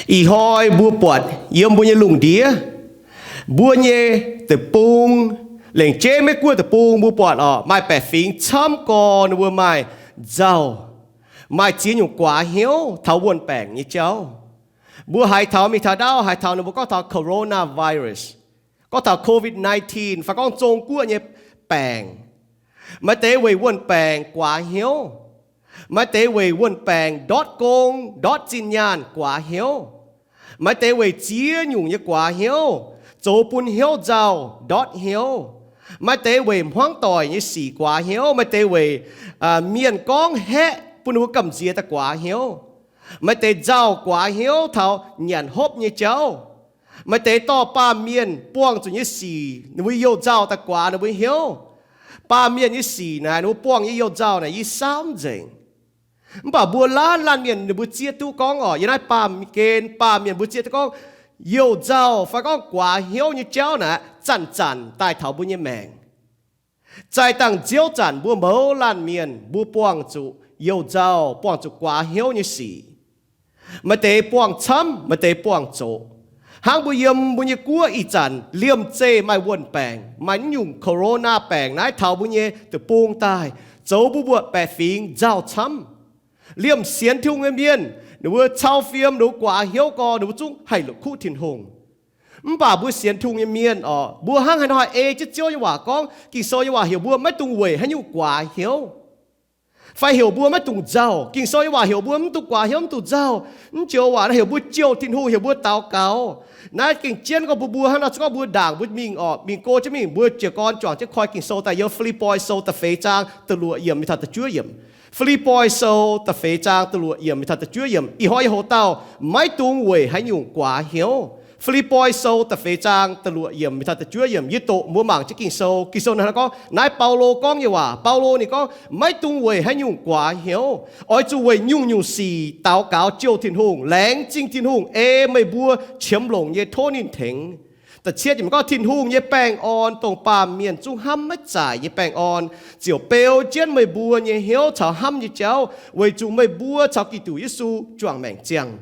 Ih hnoi mbuo buatc yiem mbuo nyei lungh ndiev, mbuo nyei deic-bung, lengc jeiv Meiv Guoqv deic-bung mbuo buatc orqc, maaih baeqc fingx camv gorx ninh mbuo maaih nzauh, maaih ziex nyungc guaax hnyouv taux wuon-baengc nyei jauv. Mbuo haiz taux mingh taux ndau, haiz taux ninh mbuo gorngv taux coronavirus, gorngv taux covid nineteen, fai gorngv Zong Guoqv nyei baengc. Maaih deix weic wuon-baengc guaax hnyouv. Maaih deix weic wuon-baengc ndortv gong, ndortv zinh nyaanh guaax hnyouv. Maaih deix weic ziex nyungc nyei guaax hnyouv, zoux bun hnyouv nzauh, ndortv hnyouv. Maaih deix weic hmuangv doic nyei sic guaax hnyouv. Maaih deix weic mienh gorngv haeqv bun ninh mbuo gamh nziex daaih guaax hnyouv. Maaih deix nzauh guaax hnyouv taux nyanc hopv nyei jauv. Maaih deix dorh baamh mienh buangh zuqc nyei sic ninh mbuo youh nzauh daaih guaax ninh mbuo hnyouv. Baamh mienh nyei sic naaic ninh mbuo buangh nyei youh nzauh naaic yie saauv nzengc. Mv baac mbuo laanh laanh mienh ninh mbuo zieqv duqv gorngv orqc, yiem naaiv baamh gen baamh mienh mbuo zieqv duqv gorngv youh nzauh fai gorngv guaax hnyouv nyei jauv naaic zanc-zanc daaih taux mbuo nyei maengc. Zaih dangh nziouv zanc mbuo mouz laanh mienh mbuo buangh zuqc youh nzauh, buangh zuqc guaax hnyouv nyei sic. Maaih deix buangh camv, maaih deix buangh zoqc. Hnangv mbuo yiem mbuo nyei guoqv ih zanc liemh zeih maaih wuon-baengc, maaih nyungc corona baengc naaiv taux mbuo nyei deic-bung daaih, zoux mbuo mbuo baeqc fingx nzauh camv. Liemh sienx Tin-Hungh nyei mienh, ninh mbuo cau fiem, ninh mbuo guaax hnyouv gorx, ninh mbuo zungv haih la'kuqv Tin-Hungh. Mv baac mbuo sienx Tin-Hungh nyei mienh orqc, mbuo hnangv haaix nor ei jienv Ziouv nyei waac gorngv, Ging-Sou nyei waac heuc mbuo maiv dungx weic haaix nyungc guaax hnyouv, fai heuc mbuo maiv dungx nzauh. Ging-Sou nyei waac heuc mbuo mv dungx guaax hnyouv, mv dungx nzauh. Mv joux waac naaiv heuc mbuo jouh Tin-Hungh, heuc mbuo daux gaux. Naaiv gengh jienv gorngv mbuo, mbuo hnangv nor gorngv mbuo ndaangc mbuo mingh orqc, mingh go jienv mingh, mbuo jiez gorn juangc jienv koi Ging-Sou daaih yiem Fi^lipv^poi Sou da'feix zaang da'luoqc yiemc mingh taux da'juov yiemc. Fi^lipv^poi Sou da'feix zaang da'luoqc yiemc mingh taux da'juov yiemc. Ih hnoi yie hoc dauh, maiv dungx weic haaix nyungc guaax hnyouv. Fi^lipv^poi Sou da'feix zaang da'luoqc yiemc mingh taux da'juov yiemc, yie doqc mbuo mangc jienv Ging-Sou. Ging-Sou naaiv gorngv, naaiv Baulo gorngv nyei waac. Baulo ninh gorngv, maiv dungx weic haaix nyungc guaax hnyouv. Oix zuqc weic nyungc-nyungc sic daux gaux jouh Tin-Hungh, laengz zingh Tin-Hungh ei meih mbuo qiemx longc nyei tov ninh tengx. Da'cietv yiemc gorngv, Tin-Hungh nyei baengh orn, dongh baamh mienh zungv hnamv maiv zaaic nyei baengh orn, ziouc beu jienv meih mbuo nyei hnyouv caux hnamv nyei jauv, weic zuqc meih mbuo caux Giduc Yesu juangc maengc ziangh.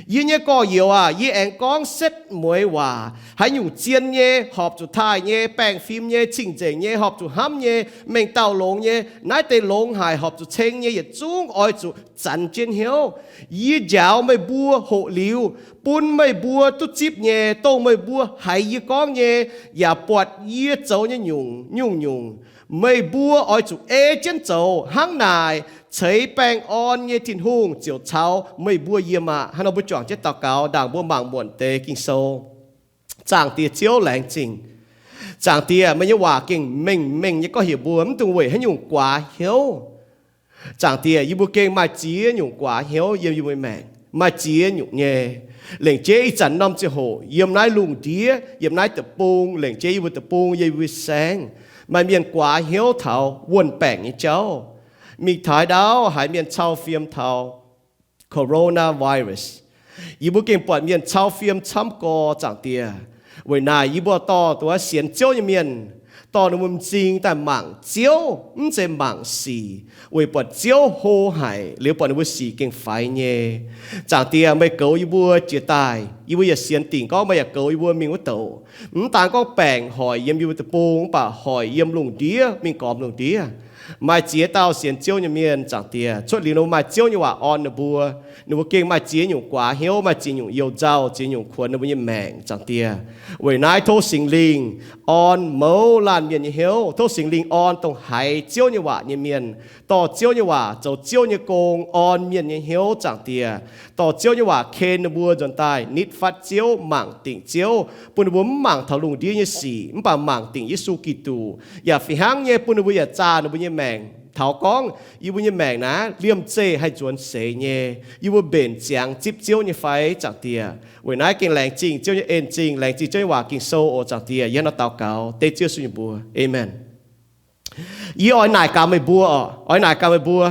Yie nyei gorx-youz aac, yie aengx gorngv setv mueiz waac. Haaix nyungc zien nyei, horpc zuqc taaih nyei, baengh fim nyei, cing-nzengc nyei, horpc zuqc hnamv nyei, mengh dauh longx nyei, naaiv deix longx haic, horpc zuqc ceng nyei, yietc zungv oix zuqc zanx jienv hnyouv. Yie njaaux meih mbuo hoqc liuz, bun meih mbuo duqv zipv nyei, dongh meih mbuo haiz yie gorngv nyei, yaac buatc yie zoux nyei nyungc, nyungc-nyungc. Meih mbuo oix zuqc ei jienv zoux. Hnangv naaic, ceix baengh orn nyei Tin-Hungh ziouc caux meih mbuo yiem aqv. Hnangv nor mbuo juangc jienv daux gaux, ndaangc mbuo mangc muonc deix Ging-Sou. Zaangc Diex Ziouv, laengz zingh. Zaangc Diex, meih nyei waac gengh mengh mengh nyei gorngv heuc mbuo mv dungx weic haaix nyungc guaax hnyouv. Zaangc Diex, yie mbuo gengh maaih ziex nyungc guaax hnyouv yiem yie mbuo maengc, maaih ziex nyungc nyei. Lengc jeiv ih zanc norm ziangh hoc yiem naaiv lungh ndiev, yiem naaiv deic-bung, lengc jeiv yie mbuo deic-bung, yiem yie mbuo saengv, maaih mienh guaax hnyouv taux wuon-baengc nyei jauv. Mingh taux haaix ndau haiz mienh cau fiem taux coronavirus. Yie mbuo gengh buatc mienh cau fiem camv gorx, Zaangc Diex. Weic naaic yie mbuo dorh duqv sienx Ziouv nyei mienh, dorh ninh mbuo m'zing daaih mangc Ziouv, mv zeiz mangc sic, weic buatc Ziouv hlo haic liuz buatc ninh mbuo sic gengh faix nyei. Zaangc Diex, meih goux yie mbuo jiex daaih, yie mbuo yaac sienx dingc gorngv meih yaac goux yie mbuo mingh wuov douc. Mv daan gorngv baengc hoic yiem yie mbuo deic-bung, mv baac hoic yiem lungh ndiev mingh gormx lungh ndiev. Maaih ziex dauh sienx Ziouv nyei mienh, Zaangc Diex, cuotv liuz ninh mbuo maaih Ziouv nyei waac orn ninh mbuo, ninh mbuo gengh maaih ziex nyungc guaax hnyouv, maaih ziex nyungc youh nzauh, ziex nyungc kuonx ninh mbuo nyei maengc, Zaangc Diex. Weic naaiv tov Singx Lingh orn mouz laanh mienh nyei hnyouv, tov Singx Lingh orn dongh haiz Ziouv nyei waac nyei mienh, dorh Ziouv nyei waac zoux Ziouv nyei gong, orn mienh nyei hnyouv, Zaangc Diex. Dorh Ziouv nyei waac ken ninh mbuo nzuonx daaih nitv fatv Ziouv, mangc dingc Ziouv, bun ninh mbuo mv mangc taux lungh ndiev nyei sic, mv baac mangc dingc Yesu Giduc. Yaac fih hnangv nyei bun ninh mbuo yaac zaah ninh mbuo nyei maengc taux gorngv, yie mbuo nyei maengc naaiv liemh zeih haih nzuonx seix nyei, yie mbuo mbenc ziangx zipv Ziouv nyei fai, Zaangc Diex. Weic naaiv gengh laengz zingh Ziouv nyei en-zingh, laengz zingh Ziouv nyei waac Ging-Sou oc, Zaangc Diex. Yie hnangv nor daux gaux dengv Ziouv Yesu nyei mbuox, aamen. Yie oix naaic gaax meih mbuo oc, oix naaic gaax meih mbuo,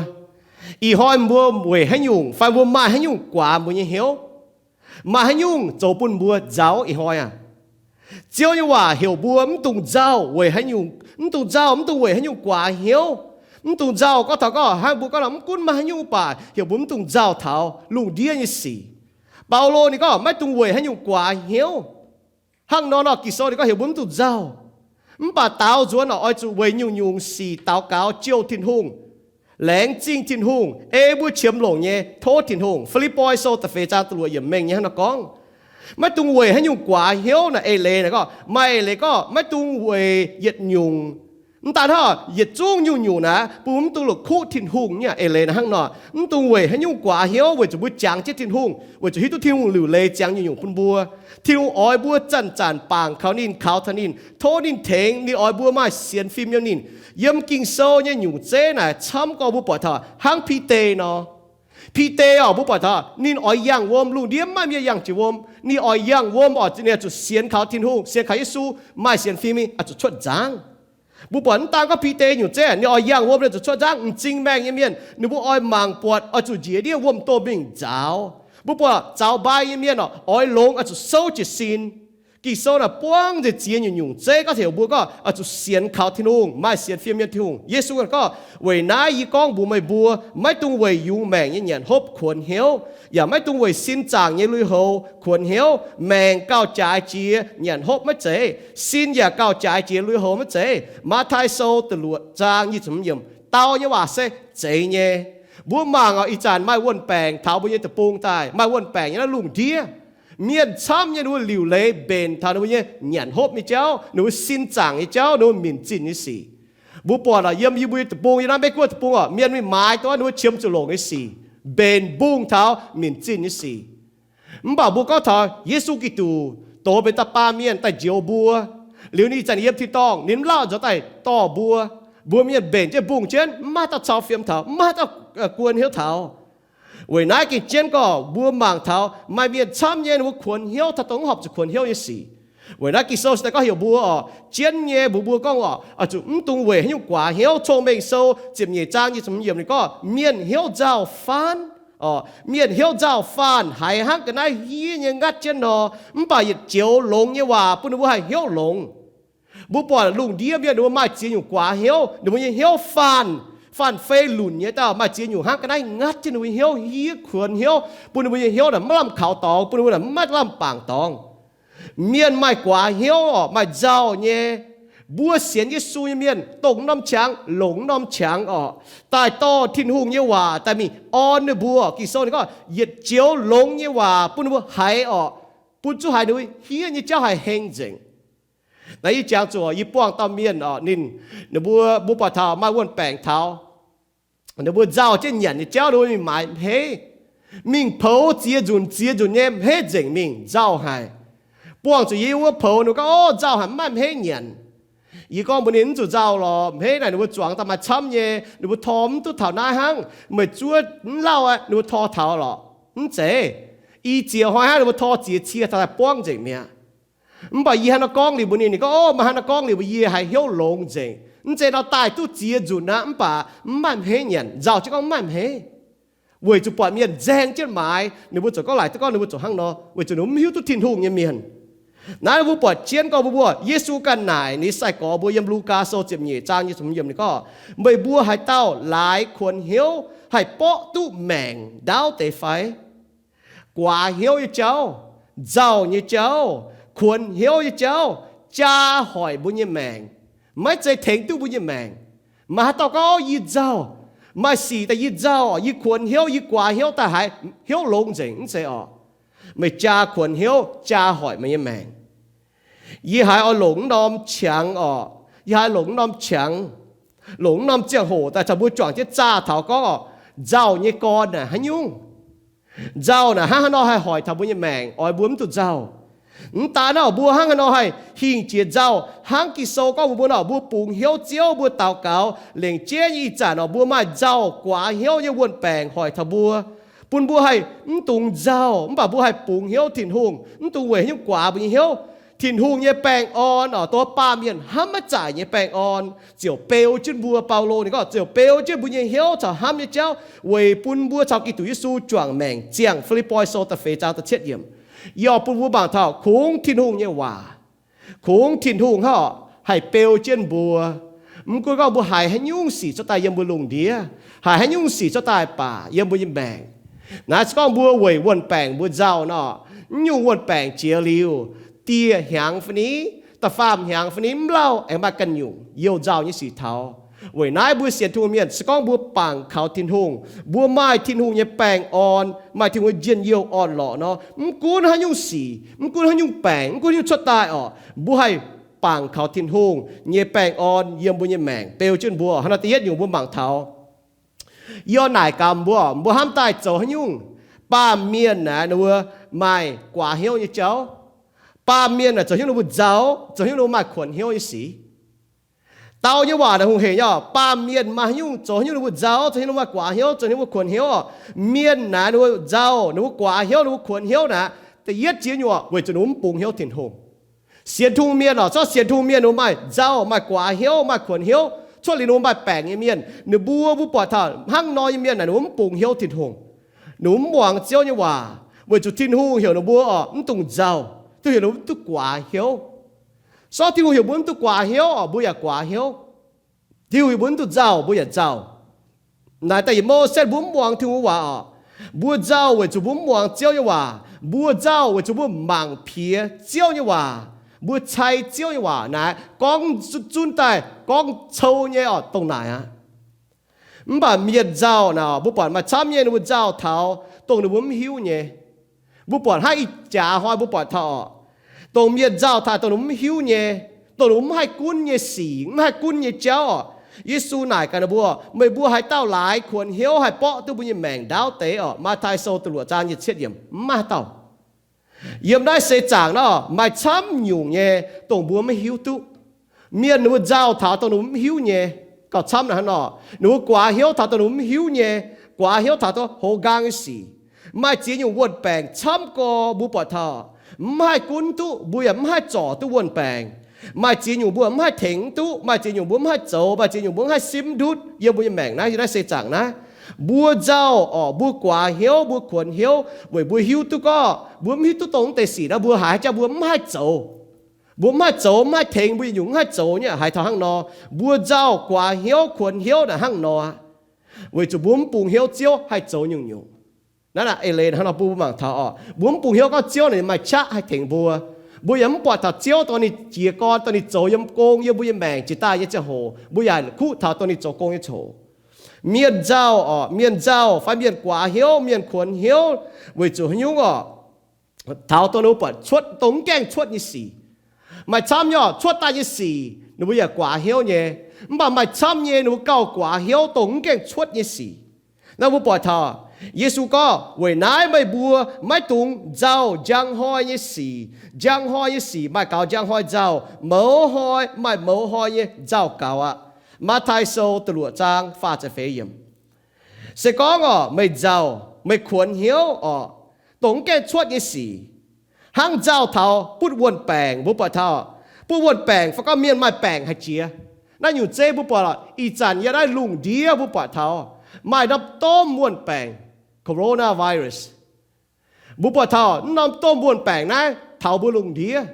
ih hnoi mbuo weic haaix nyungc fai mbuo maaih haaix nyungc guaax mbuo nyei hnyouv? Maaih haaix nyungc zoux bun mbuo nzauh ih hnoi aac? Ziouv nyei waac heuc mbuo mv dungx nzauh weic haaix nyungc, mv dungx nzauh, mv dungx weic haaix nyungc guaax hnyouv. Mv dungx nzauh gorngv taux gorngv hnangv mbuo gorngv nor, mv gunv maaih haaix nyungc, mv baac heuc mbuo mv dungx nzauh taux lungh ndiev nyei sic. Baulo ninh gorngv maiv dungx weic haaix nyungc guaax hnyouv. Hnangv nor nor Ging-Sou ninh gorngv heuc mbuo mv dungx nzauh. Mv baac daaux nzuonx oix zuqc weic nyungc-nyungc sic daux gaux jouh Tin-Hungh, laengz zingh Tin-Hungh, ei mbuo qiemx longc nyei tov Tin-Hungh. Fi^lipv^poi Sou da'feix zaang da'luoqc yiemc mengh nyei hnangv nor gorngv, maiv dungx weic haaix nyungc guaax hnyouv. Naaiv eix leiz naaic gorngv, maaih eix leiz gorngv maiv dungx weic yietc nyungc. Mv daan hnangv, yietc zungv nyungc-nyungc naaic bun mv dungx la'kuqv Tin-Hungh nyei eix leiz naaic hnangv nor. Mv dungx weic haaix nyungc guaax hnyouv weic zuqc mbuo jangx jienv Tin-Hungh, weic zuqc hiuv duqv Tin-Hungh liuc leiz ziangx nyungc-nyungc bun mbuo. Tin-Hungh oix mbuo zanc-zanc bangc kaux ninh, kaux taux ninh, tov ninh tengx ninh, oix mbuo maaih sienx fim yiem ninh. Yiem Ging-Sou nyei nyungc zeiv naaic camv gorx mbuo buatc taux hnangv Bide nor. Bide oc, mbuo buatc taux ninh oix yangh wuom, lungh ndiev maiv maaih mienh yangh jiex wuom. Ninh oix yangh wuom oc, ninh oix zuqc sienx kaux Tin-Hungh, sienx kaux Yesu, maaih sienx fim, oix zuqc cuotv nzangv. Mbuo buatc mv daan gorngv Bide nyungc zeiv ninh oix yangh wuom, ninh zuqc cuotv nzangv. M'zing maengh nyei mienh ninh mbuo oix mangc buatc oix zuqc njiec ndiev wuom domh mingh nzaaux. Mbuo buatc zaux mbai nyei mienh oc, oix longx oix zuqc souv jiez sin. Ging-Sou naaic buangv nzengc ziex nyungc-nyungc zeiv gorngv heuc mbuo gorngv oix zuqc sienx kaux Tin-Hungh, maaih sienx fim yiem Tin-Hungh. Yesu gorngv, weic naaiv yie gorngv mbuox meih mbuo, maiv dungx weic yungz maengc nyei nyanc hopv kuonx hnyouv, yaac maiv dungx weic sin zaangc nyei lui-houx kuonx hnyouv. Maengc gauh jaaix jiex, nyanc hopv maiv zeiz. Sin yaac gauh jaaix jiex, lui-houx maiv zeiz. Matv^tai Sou da'luoqc zaang nyic ziepc hmz yiemc dau nyei waac se zeiz nyei. Mbuo mangc oc, ih zanc maaih wuon-baengc taux mbuo nyei deic-bung daaih, maaih wuon-baengc nyei naaiv lungh ndiev. Mienh camv nyei ninh mbuo liuc leiz mbenc taux ninh mbuo nyei nyanc hopv nyei jauv, ninh mbuo sin zaangc nyei jauv, ninh mbuo minc zinh nyei sic. Mbuo buatc oc, yiem yie mbuo nyei deic-bung, yie naaiv Meiv Guoqv deic-bung oc, mienh mingh maaiz dongh ninh mbuo qiemx zuqc longc nyei sic, mbenc mbungh taux minc zinh nyei sic. Mv baac mbuo gorngv taux Yesu Giduc dox benx da'baamh mienh daaih njoux mbuo, liuz ninh zanc yiem tin-dorngh, ninh mv lauh nzoux daaih dorh mbuo. Mbuo mienh mbenc jienv mbungh jienv, mv maaih dauh cau fiem taux, mv maaih dauh guon hnyouv taux. Weic naaiv gengh jienv gorngv mbuo mangc taux maaih mienh camv nyei ninh mbuo kuonx hnyouv taux dongh mv horpc zuqc kuonx hnyouv nyei sic. Weic naaiv Ging-Sou se daaih gorngv heuc mbuo oc, jienv nyei mbuox mbuo gorngv oc, oix zuqc mv dungx weic haaix nyungc guaax hnyouv. Cong-Mengh Sou ziepc nyeic zaang nyic ziepc hmz yiemc ninh gorngv, mienh hnyouv nzauh faanv oc, mienh hnyouv nzauh faanh haiz hnangv ga'naaiv hiev nyei ngatv jienv nor, mv baac yietc joux longx nyei waac bun ninh mbuo haih hnyouv longx. Mbuo buatc lungh ndiev mienh ninh mbuo maaih ziex nyungc guaax hnyouv, ninh mbuo nyei hnyouv faanh, faanh fei lunc nyei dauh, maaih ziex nyungc hnangv ga'naaiv ngatv jienv ninh mbuo nyei hnyouv, hiev kuonx hnyouv, bun ninh mbuo nyei hnyouv naaic maiv lamh kaux dorngx, bun ninh mbuo naaic maiv lamh bangc dorngx. Mienh maaih guaax hnyouv oc, maaih nzauh nyei. Mbuo sienx Yesu nyei mienh dongh norm qangx longc norm qangx oc, daaih dorh Tin-Hungh nyei waac daaih mingh orn ninh mbuo. Ging-Sou ninh gorngv yietc joux longx nyei waac bun ninh mbuo haiz oc, bun zuqc haiz ninh mbuo hiev nyei jauv haih heng nzengc. Naaiv yie jangx zuqc yie buangh dauh mienh oc, ninh, ninh mbuo, mbuo buatc taux maaih wuon-baengc taux, ninh mbuo nzauh jienv nyanc nyei jauv ninh mbuo mingh maaiz hmeiv, mingh poux ziex nzunc ziex nzunc nyei hmeiv nzengc mingh, nzauh haic. Buangh zuqc yie wuov poux ninh gorngv, Ov, nzauh haic, mv maaih hmeiv nyanc. Yie gorngv mbuox ninh, Mv zuqc nzauh lorqc. Hmeiv naaic ninh mbuo zuangx daaih maaih camv nyei, ninh mbuo tor mv duqv taux naaiv hnangv. Meih zuov mv lauh aqv, ninh mbuo tor taux lorqc. Mv zeiz. I ziex hnoi hnangv ninh mbuo tor ziex cie taux daaih buangv nzengc mi'aqv. Mv baac yie hnangv nor gorngv liuz mbuox ninh, ninh gorngv, Ov, meih hnangv nor gorngv liuz mbuo yie haiz hnyouv longx nzengc. Mv zeiz nor daaih duqv ziex nzunc aqv, mv baac mv maaih hmeiv nyanc, nzauh jienv gorngv mv maaih hmeiv. Weic zuqc buatc mienh nzaeng jienv maaiz, ninh mbuo ziouc gorngv, laaic duqv gorngv ninh mbuo zuqc hnangv nor, weic zuqc ninh mbuo mv hiuv duqv Tin-Hungh nyei mienh. Naaiv mbuo buatc jienv gorngv mbuo mbuo, Yesu ganh naaic ninh sai-gorx mbuo yiem Lugaa Sou ziepc nyeic zaang nyic ziepc hmz yiemc ninh gorngv, Meih mbuo haaix dauh laaix kuonx hnyouv haih borqv duqv maengc ndaauv deix fai? Guaax hnyouv nyei jauv, nzauh nyei jauv, kuonx hnyouv nyei jauv jaa hoic mbuo nyei maengc, maiv zeiz tengx duqv mbuo nyei maengc. Maaih haaix dauh gorngv, Yie nzauh, maaih sic daaih yie nzauh, yie kuonx hnyouv, yie guaax hnyouv daaih haiz hnyouv longx nzengc, mv zeiz oc. Meih jaa kuonx hnyouv jaa hoic meih nyei maengc. Yie haiz oix longc norm qangx oc, yie haiz longc norm qangx, longc norm ziangh hoc daaih caux mbuo juangc jienv zaah taux gorngv oc, nzauh nyei gorn naaic haaix nyungc? Nzauh naaic hnangv haaix nor haih hoic taux mbuo nyei maengc, oix mbuo mv dungx nzauh? Mv daan naaiv oc, mbuo hnangv haaix nor haih hingh jiex nzauh? Hnangv Ging-Sou gorngv mbuox mbuo nor, mbuo bungx hnyouv Ziouv, mbuo daux gaux, lengc jeiv nyei ih zanc oc, mbuo maaih nzauh guaax hnyouv nyei wuon-baengc hoic taux mbuo, bun mbuo haih mv dungx nzauh, mv baac mbuo haih bungx hnyouv Tin-Hungh, mv dungx weic haaix nyungc guaax mbuo nyei hnyouv. Tin-Hungh nyei baengh orn oc, dongh baamh mienh hnamv maiv zaaic nyei baengh orn ziouc beu jienv mbuo. Baulo ninh gorngv ziouc beu jienv mbuo nyei hnyouv caux hnamv nyei jauv weic bun mbuo caux Giduc Yesu juangc maengc ziangh. Fi^lipv^poi Sou da'feix zaang da'cietv yiemc. Yie oix bun mbuo mangc taux kungx Tin-Hungh nyei waac, kungx Tin-Hungh hnangv oc haih beu jienv mbuo. Mv gunv gorngv mbuo haiz haaix nyungc sic cuotv daaih yiem mbuo lungh ndiev, haiz haaix nyungc sic cuotv daaih baac yiem mbuo nyei maengc, Naaiv se gorngv mbuo weic wuon-baengc mbuo nzauh nor, mv nyungc wuon-baengc jiex liuz, dieh hnyangx fai ni, da'faam hnyangx fai ni mv lauh aengx maaih ganh nyungc youh nzauh nyei sic taux. Weic naaiv mbuo sienx Tin-Hungh mienh se gorngv mbuo bangc kaux Tin-Hungh, mbuo maaih Tin-Hungh nyei baengh orn, maaih Tin-Hungh nyei njien-youh orn-lorqc nor, mv gunv haaix nyungc sic, mv gunv haaix nyungc baengc, mv gunv haaix nyungc cuotv daaih orqc, mbuo haih bangc kaux Tin-Hungh nyei baengh orn yiem mbuo nyei maengc beu jienv mbuo. Hnangv naaiv da'yietv nyungc mbuo mangc taux, yie naaic gaax mbuo, mbuo hnamv daaih zoux haaix nyungc? Baamh mienh naaic ninh mbuo maaih guaax hnyouv nyei jauv. Baamh mienh naaic zoux haaix nyungc ninh mbuo nzauh, zoux haaix nyungc ninh mbuo maaih kuonx hnyouv nyei sic? Dau nyei waac naaic hungh heic nyei. Baamh mienh maaih haaix nyungc zoux haaix nyungc ninh mbuo nzauh, zoux haaix nyungc ninh mbuo maaih guaax hnyouv, zoux haaix nyungc ninh mbuo kuonx hnyouv orqc? Mienh naaic ninh mbuo nzauh, ninh mbuo guaax hnyouv, ninh mbuo kuonx hnyouv naaic, da'yietv ziex nyungc weic zuqc ninh mbuo mv bungx hnyouv Tin-Hungh. Sienx Tin-Hungh mienh orqc, zorqv sienx Tin-Hungh mienh ninh mbuo maaih nzauh, maaih guaax hnyouv, maaih kuonx hnyouv, cuotv liuz ninh mbuo maaih baengc nyei mienh, ninh mbuo, mbuo buatc taux hnangv nor nyei mienh naaic ninh mbuo mv bungx hnyouv Tin-Hungh. Ninh mbuo mv muangx Ziouv nyei waac weic zuqc Tin-Hungh heuc ninh mbuo orqc mv dungx nzauh, Tin-Hungh heuc ninh mbuo mv duqv guaax hnyouv. Sortv Tin-Hungh heuc mbuo mv duqv guaax hnyouv orqc, mbuo yaac guaax hnyouv. Tin-Hungh heuc mbuo mv duqv nzauh, mbuo yaac nzauh. Naaic daaih yietc Mose mbuo mv muangx Tin-Hungh waac orqc. Mbuo nzauh weic zuqc mbuo mv muangx Ziouv nyei waac. Mbuo nzauh weic zuqc mbuo mangc piex Ziouv nyei waac. Mbuo cai Ziouv nyei waac naaic gorngv zunv daaih gorngv cou nyei orqc, dongh naaic aqv. Mv baac mienh nzauh naaic, mbuo buatc maaih camv nyei ninh mbuo nzauh taux dongh ninh mbuo mv hiuv nyei. Mbuo buatc hnangv ih jaax hnoi mbuo buatc taux orqc, dongh mienh nzauh taux dongh ninh mbuo mv hiuv nyei, dongh ninh mbuo mv haih gunv nyei sic, mv haih gunv nyei jauv orqc. Yesu naaic gaax ninh mbuo, meih mbuo haaix dauh laaix kuonx hnyouv haih borqv duqv mbuo nyei maengc ndaauv deix orqc? Matv^taai Sou da'luoqc zaang nyic cietv yiemc, mv maaih haaix dauh. Yiem naaiv seix zaangc nor, maaih camv nyungc nyei dongh mbuo maiv hiuv duqv. Mienh ninh mbuo nzauh taux dongh ninh mbuo mv hiuv nyei. Gauh camv naaic hnangv nor, ninh mbuo guaax hnyouv taux dongh ninh mbuo mv hiuv nyei, guaax hnyouv taux dongh hoz nqaang nyei sic. Maaih ziex nyungc wuon-baengc camv gorx mbuo buatc taux mv haih gunv duqv, mbuo yaac mv haih zorc duqv wuon-baengc. Maaih ziex nyungc mbuo mv haih tengx duqv, maaih ziex nyungc mbuo mv haih zoux, maaih ziex nyungc mbuo mv haih simv ndutv yiem mbuo nyei maengc naaiv, yiem naaiv seix zaangc naaiv. Mbuo nzauh orqc, mbuo guaax hnyouv, mbuo kuonx hnyouv weic mbuo hiuv duqv gorngv mbuo mv hiuv duqv dongh mv deix sic naaiv, mbuo haiz haaix jauv mbuo mv haih zoux. Mbuo mv haih zoux, mv haih tengx, mbuo yietc nyungc mv haih zoux nyei. Haaix taux hnangv nor, mbuo nzauh guaax hnyouv kuonx hnyouv naaic hnangv nor aqv. Weic zuqc mbuo mv bungx hnyouv Ziouv haih zoux nyungc-nyungc. Naaiv eix leiz hnangv nor bun mbuo mangc taux orqc, mbuo mv bungx hnyouv gorngv Ziouv ninh maaih qaqv haih tengx mbuo. Mbuo yaac mv buatc taux Ziouv dongh ninh jiez gorn, dongh ninh zoux yiem gong yiem mbuo nyei maengc jiex daaih nyei ziangh hoc, mbuo yaac kuv taux dongh ninh zoux gong nyei coc. Mienh nzauh orqc, mienh nzauh fai mienh guaax hnyouv, mienh kuonx hnyouv weic zuqc haaix nyungc orqc? Taux dongh ninh mbuo buatc cuotv dongh mv gaengh cuotv nyei sic. Maaih camv nyei orqc, cuotv daaih nyei sic ninh mbuo yaac guaax hnyouv nyei. Mv baac maaih camv nyei ninh mbuo gauh guaax hnyouv dongh mv gaengh cuotv nyei sic. Naaiv mbuo buatc taux Yesu gorngv, weic naaiv meih mbuo maiv dungx nzauh njang hnoi nyei sic. Njang hnoi nyei sic maaih gaux njang hnoi nzauh, mouz hnoi maaih mouz hnoi nyei nzauh gaux aqv. Matv^taai Sou da'luoqc zaang faah ziepc feix yiemc. Se gorngv orqc, meih nzauh, meih kuonx hnyouv orqc, dongh mv gaengh cuotv nyei sic, hnangv nzauh taux butv wuon-baengc, mbuo buatc taux butv wuon-baengc fai gorngv mienh maaih baengc haic jiex. Naaiv nyungc zeiv mbuo buatc ih zanc yiem naaiv lungh ndiev mbuo buatc taux maaih norm domh wuon-baengc, coronavirus. Mbuo buatc taux norm domh wuon-baengc naaiv taux mbuo lungh ndiev.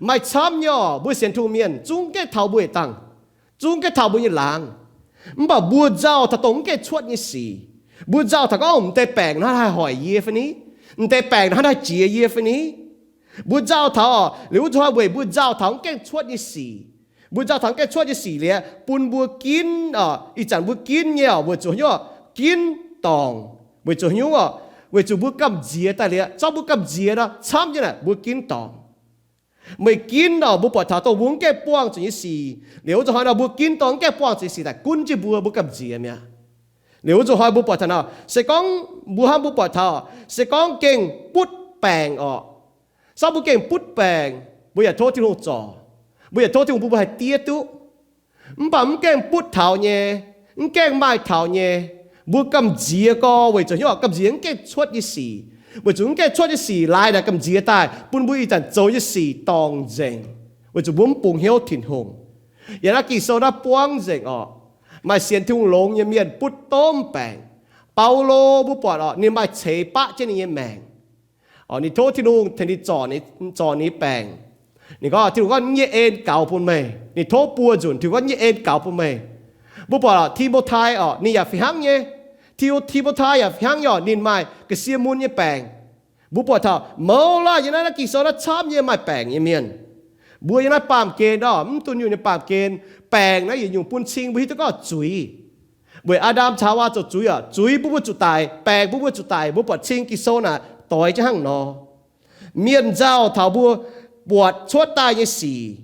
Maaih camv nyei orqc, mbuo sienx Tin-Hungh mienh zungv gaengh taux mbuo nyei dangh, zungv gaengh taux mbuo nyei laangz. Mv baac mbuo nzauh taux dongh mv gaengh cuotv nyei sic. Mbuo nzauh taux gorngv m'deix baengc hnangv haih hoic yie fai ni, m'deix baengc hnangv haih jiex yie fai ni. Mbuo nzauh taux orqc, liuz wuov zuqc hnoi weic mbuo nzauh taux mv gaengh cuotv nyei sic. Mbuo nzauh taux mv gaengh cuotv nyei sic liuz bun mbuo ginv orqc, ih zanc mbuo ginv nyei orqc, weic zuqc haaix nyungc orqc? Ginv dorngc. Weic zuqc haaix nyungc orqc? Weic zuqc mbuo gamh nziex daaih liuz, zorqv mbuo gamh nziex nor camv jienv naaic mbuo ginv dorngc. Meih ginv orqc, mbuo buatc taux dongh mbuo mv gaengh buangh zuqc nyei sic. Liuz wuov zuqc hnoi nor mbuo ginv dorngc mv gaengh buangh zuqc nyei sic daaih gunv jienv mbuo, mbuo gamh nziex mi'aqv. Liuz wuov zuqc hnoi mbuo buatc taux naaic, se gorngv mbuo hnamv mbuo buatc taux, se gorngv gengh butv baengc orqc, se gorngv mbuo gengh butv baengc, mbuo yaac tov Tin-Hungh zorc, mbuo yaac tov Tin-Hungh bun mbuo haih diev duqv. Mv baac mv gaengh butv taux nyei, mv gaengh maaih taux nyei, mbuo gamh nziex gorx weic zuqc haaix nyungc orqc? Gamh nziex mv gaengh cuotv nyei sic. Weic zuqc mv gaengh cuotv nyei sic laaix naaic gamh nziex daaih bun mbuo ih zanc zoux nyei sic dorngc nzengc, weic zuqc mbuo mv bungx hnyouv Tin-Hungh. Yaac naaiv Ging-Sou naaiv buangv nzengc orqc, maaih sienx Tin-Hungh longx nyei mienh butv domh baengc. Baulo mbuo buatc orqc, ninh maaih ceix baqv jienv ninh nyei maengc. Orqc, ninh tov Tin-Hungh tengx ninh zorc, zorc ninh nyei baengc. Ninh gorngv, Tin-Hungh gorngv, nyei en gaux bun meih. Ninh tov buo nzunc, Tin-Hungh gorngv, nyei en gaux bun meih. Mbuo buatc orqc, Ti^mo^tai orqc, ninh yaac fih hnangv nyei. Ti, Ti^mo^tai yaac hnangv, yaac ninh maaih ga'sie mun nyei baengc. Mbuo buatc taux mouz laanh nyei naaiv, naaiv Ging-Sou naaiv camv nyei maaih baengc nyei mienh. Mbuo yiem naaiv baamh gen orqc, mv dunh yunh nyei baamh gen, baengc naaiv yietc nyungc bun cing mbuo hiuv duqv gorngv zuiz. Weic Aa^ndam caux Haawaa zoux zuiz orqc, zuiz bun mbuo zuqc daic, baengc bun mbuo zuqc daic. Mbuo buatc cing Ging-Sou naaic doix jienv hnangv nor. Mienh nzauh taux mbuo buatc cuotv daaih nyei sic.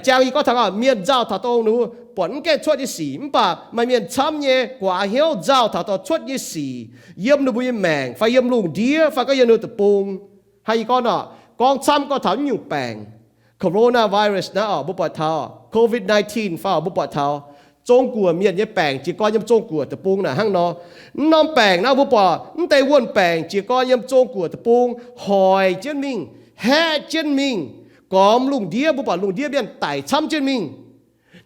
Jang yie gorngv taux mienh nzauh taux dongh ninh mbuo buatc mv gaengh cuotv nyei sic, mv baac maaih mienh camv nyei guaax hnyouv nzauh taux dongh cuotv nyei sic yiem ninh mbuo nyei maengc fai yiem lungh ndiev fai gorngv yiem ninh mbuo deic-bung. Hnangv yie gorngv nor, gorngv camv gorngv taux naaiv nyungc baengc, coronavirus naaiv orqc, mbuo buatc taux covid nineteen fai orqc, mbuo buatc taux Zong-Guoqv mienh nyei baengc jiez gorn yiem Zong-Guoqv deic-bung naaic hnangv nor. Mv norm baengc naaiv mbuo buatc mv deix wuon-baengc jiez gorn yiem Zong-Guoqv deic-bung hoic jienv mingh, haeqv jienv mingh, gormx lungh ndiev. Mbuo buatc lungh ndiev mienh daic camv jienv mingh.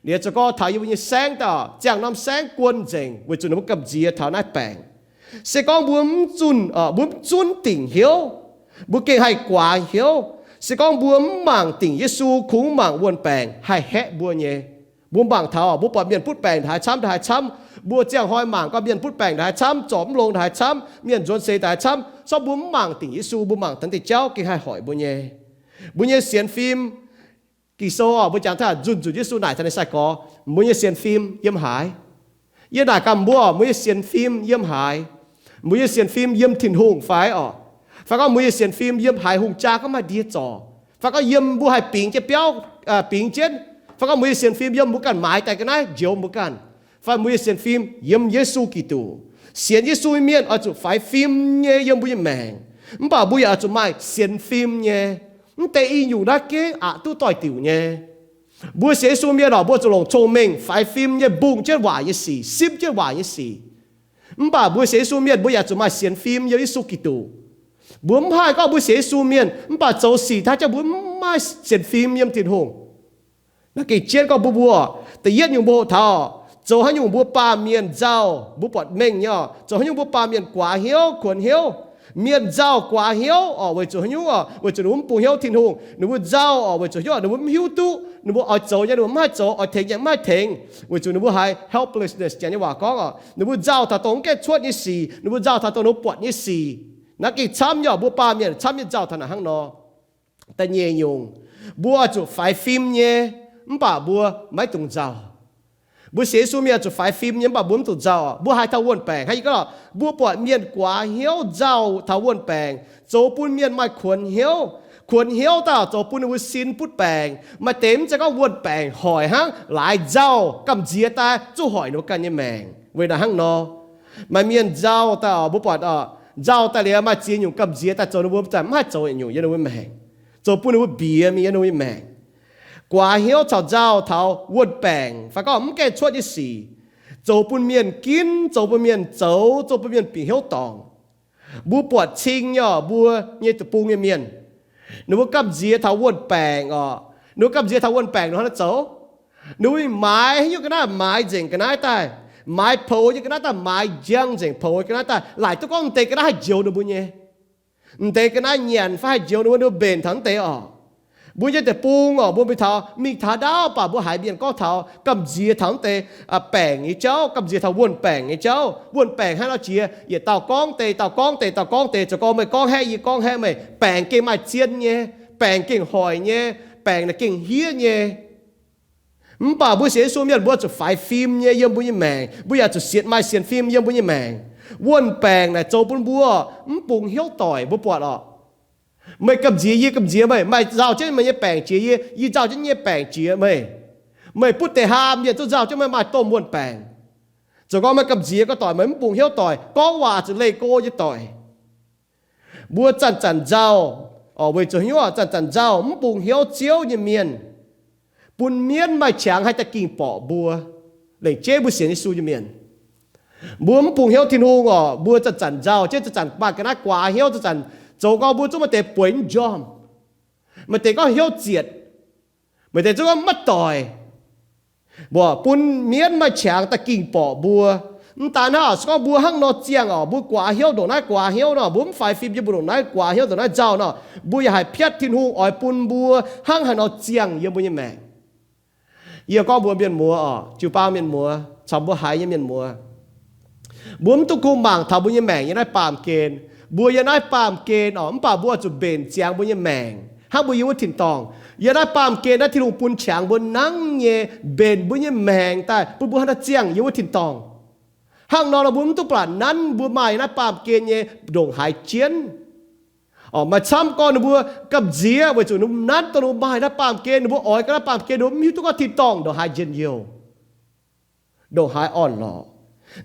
Liuz zoux gorngv taux yie mbuo nyei saengv daaih ziangh norm saengv guon nzengc weic zuqc ninh mbuo gamh nziex taux naaiv baengc. Se gorngv mbuo mv zunh, mbuo mv zunv dingc hnyouv, mbuo gengh haih guaax hnyouv. Se gorngv mbuo mv mangc dingc Yesu, kungx mangc wuon-baengc haih haeqv mbuo nyei. Mbuo mangc taux mbuo buatc mienh butv baengc ndongc haaix camv, ndongc haaix camv. Mbuo ziangh hnoi mangc gorngv mienh butv baengc ndongc haaix camv, zorc mv longx ndongc haaix camv, mienh nzuonx seix ndongc haaix camv. Se gorngv mbuo mv mangc dingc Yesu, mbuo mangc taux naaiv deix jauv gengh haih hoic mbuo nyei. Mbuo nyei sienx fim, Ging-Sou orqc, mbuo jangx taux nzunc nzunc Yesu naaic taux ninh nyei sai-gorx, mbuo nyei sienx fim yiem haaix? Yie naaic gaax mbuo, mbuo nyei sienx fim yiem haaix? Mbuo nyei sienx fim yiem Tin-Hungh fai orqc? Fai gorngv mbuo nyei sienx fim yiem haaix hungh jaa gorngv maaih ndie zorc? Fai gorngv yiem mbuo haih bingx jienv biauv, bingx jienv? Fai gorngv mbuo nyei sienx fim yiem mbuo ganh maaiz daaih ga'naaiv njoux mbuo ganh? Fai mbuo nyei sienx fim yiem Yesu Giduc? Sienx Yesu nyei mienh oix zuqc faix fim nyei yiem mbuo nyei maengc. Mv baac mbuo yaac oix zuqc maaih sienx fim nyei. Mv deix i nyungc naaiv gengh aqc duqv doix-diuc nyei. Mbuo sienx Yesu mienh orqc, mbuo zuqc longc cong-mengh faix fim nyei mbungh jienv waac nyei sic, simv jienv waac nyei sic. Mv baac mbuo sienx Yesu mienh mbuo yaac zuqc maaih sienx fim yiem Yesu Giduc. Mbuo mv haih gorngv mbuo sienx Yesu mienh mv baac zoux sic daaih jauv mbuo mv maaih sienx fim yiem Tin-Hungh. Naaiv gengh jienv gorngv mbuo, mbuo, da'yietv nyungc mbuo hoqc taux, zoux haaix nyungc mbuo baamh mienh nzauh, mbuo buatc mengh nyei orqc, zoux haaix nyungc mbuo baamh mienh guaax hnyouv, kuonx hnyouv. Mienh nzauh guaax hnyouv orqc, weic zuqc haaix nyungc orqc? Weic zuqc ninh mbuo mv bungx hnyouv Tin-Hungh. Ninh mbuo nzauh orqc, weic zuqc hnyouv ninh mbuo mv hiuv duqv, ninh mbuo oix zoux nyei ninh mbuo mv haih zoux, oix tengx nyei mv haih tengx, weic zuqc ninh mbuo haiz helplessness, Janx nyei waac gorngv orqc, ninh mbuo nzauh taux dongh mv gaengh cuotv nyei sic, ninh mbuo nzauh taux dongh ninh mbuo buatc nyei sic. Naaiv gengh camv nyei orqc, mbuo baamh mienh camv nyei nzauh taux naaic hnangv nor. Da'nyeic nyungc, mbuo oix zuqc faix fim nyei, mv baac mbuo maiv dungx nzauh. Mbuo sienx Yesu mienh oix zuqc faix fim nyei, mv baac mbuo mv dungx nzauh. Mbuo haiz taux wuon-baengc, hnangv yie gorngv, mbuo buatc mienh guaax hnyouv nzauh taux wuon-baengc, zoux bun mienh maaih kuonx hnyouv. Kuonx hnyouv daaih zoux bun ninh mbuo sin butv baengc. Maaih deix mv zeiz gorngv wuon-baengc hoic hnangv, laaix nzauh gamh nziex daaih zuqc hoic ninh mbuo ganh nyei maengc. Weic naaic hnangv nor, maaih mienh nzauh daaih, mbuo buatc, nzauh daaih liuz maaih ziex nyungc gamh nziex daaih zoux ninh mbuo mv haih zoux nyungc yiem ninh mbuo maengc, zoux bun ninh mbuo mbiex mingh yiem ninh mbuo maengc. Guaax hnyouv caux nzauh taux wuon-baengc fai gorngv mv gaengh cuotv nyei sic, zoux bun mienh ginv, zoux bun mienh zoux, zoux bun mienh bieqc hnyouv dorngc. Mbuo buatc cing nyei orqc, mbuo nyei deic-bung nyei mienh, ninh mbuo gamh nziex taux wuon-baengc orqc. Ninh mbuo gamh nziex taux wuon-baengc ninh hnangv naaiv zoux. Ninh mbuo mingh maaiz haaix nyungc ga'naaiv, maaiz nzengc ga'naaiv daaih, maaiz poux nyei ga'naaiv daaih, maaiz njang nzengc poux nyei ga'naaiv daaih, laaic duqv gorngv m'deix ga'naaiv haih njoux ninh mbuo nyei. M'deix ga'naaiv nyanc fai haih njoux ninh mbuo, ninh mbuo mbenc taux m'deix orqc. Mbuo nyei deic-bung orqc, mbuo mingh taux, mingh taux ndaauv baac mbuo haiz mienh gorngv taux gamh nziex taux m'deix baengc nyei jauv, gamh nziex taux wuon-baengc nyei jauv. Wuon-baengc hnangv nor jiex, yietc dauh gorngv deix, dauh gorngv deix, dauh gorngv deix, zoux gorngv meih gorngv haeqv, yie gorngv haeqv meih. Baengc gengh maaih zien nyei, baengc gengh hoic nyei, baengc naaic gengh hniev nyei. Mv baac mbuo sienx Yesu mienh mbuo zuqc faix fim nyei yiem mbuo nyei maengc. Mbuo yaac zuqc sienx, maaih sienx fim yiem mbuo nyei maengc. Wuon-baengc naaic zoux bun mbuo mv bungx hnyouv doic. Mbuo buatc orqc, meih gamh nziex yie, gamh nziex meih. Meih nzauh jienv meih nyei baengc jiex yie, yie nzauh jienv yie nyei baengc jiex meih. Meih butv deix haa mienh zungv nzauh jienv meih maaih domh wuon-baengc. Zoux gorngv meih gamh nziex ga'doic, meih mv bungx hnyouv doic, gorngv waac zuqc leih go nyei doic. Mbuo zanc-zanc nzauh orqc, weic zuqc hnyouv zanc-zanc nzauh mv bungx hnyouv Ziouv nyei mienh, bun mienv maaih qangx haih da'gingh borqc mbuo. Lengc jeiv mbuo sienx Yesu nyei mienh, mbuo mv bungx hnyouv Tin-Hungh orqc, mbuo zanc-zanc nzauh jienv, zanc-zanc maaih ga'naaiv guaax hnyouv, zanc-zanc zoux gorngv mbuo zungv maaih deix bueix mv njormh, maaih deix gorngv hnyouv zietc, maaih deix zungv gorngv maiv doic. Mbuo bun mienv maaih qangx da'gingh borqc mbuo. Mv daan hnangv, se gorngv mbuo hnangv nor ziangh orqc, mbuo guaax hnyouv ndongc naaiv guaax hnyouv nor, mbuo mv faix fim yiem mbuo ndongc naaiv guaax hnyouv ndongc naaiv nzauh nor, mbuo yaac haih piatv Tin-Hungh oix bun mbuo hnangv haaix nor ziangh yiem mbuo nyei maengc. Yie gorngv mbuox mienh muoz orqc, jiu-baang mienh muoz caux mbuo haiz nyei mienh muoz, Mbuo mv dungx kungx mangc taux mbuo nyei maengc yiem naaiv baamh gen. Mbuo yiem naaiv baamh gen orqc, mv baac mbuo oix zuqc mbenc ziangx mbuo nyei maengc hnangv mbuo yiem wuov tin-dorngh. Yiem naaiv baamh gen naaiv Tin-Hungh bun qangx mbuo nangv nyei, mbenc mbuo nyei maengc daaih bun mbuo haaix nor ziangh yiem wuov tin-dorngh. Hnangv nor, mbuo mv dungx blatc nanv mbuo maaih yiem naaiv baamh gen nyei ndongc haaix jienv. Orqc, maaih camv gorngv ninh mbuo gamh nziex weic zuqc ninh mbuo nanv dongh ninh mbuo maaih naaiv baamh gen, ninh mbuo oix gau naaiv baamh gen, ninh mbuo mv hiuv duqv gorngv tin-dorngh ndongc haaix njien-youh, ndongc haaix orn-lorqc.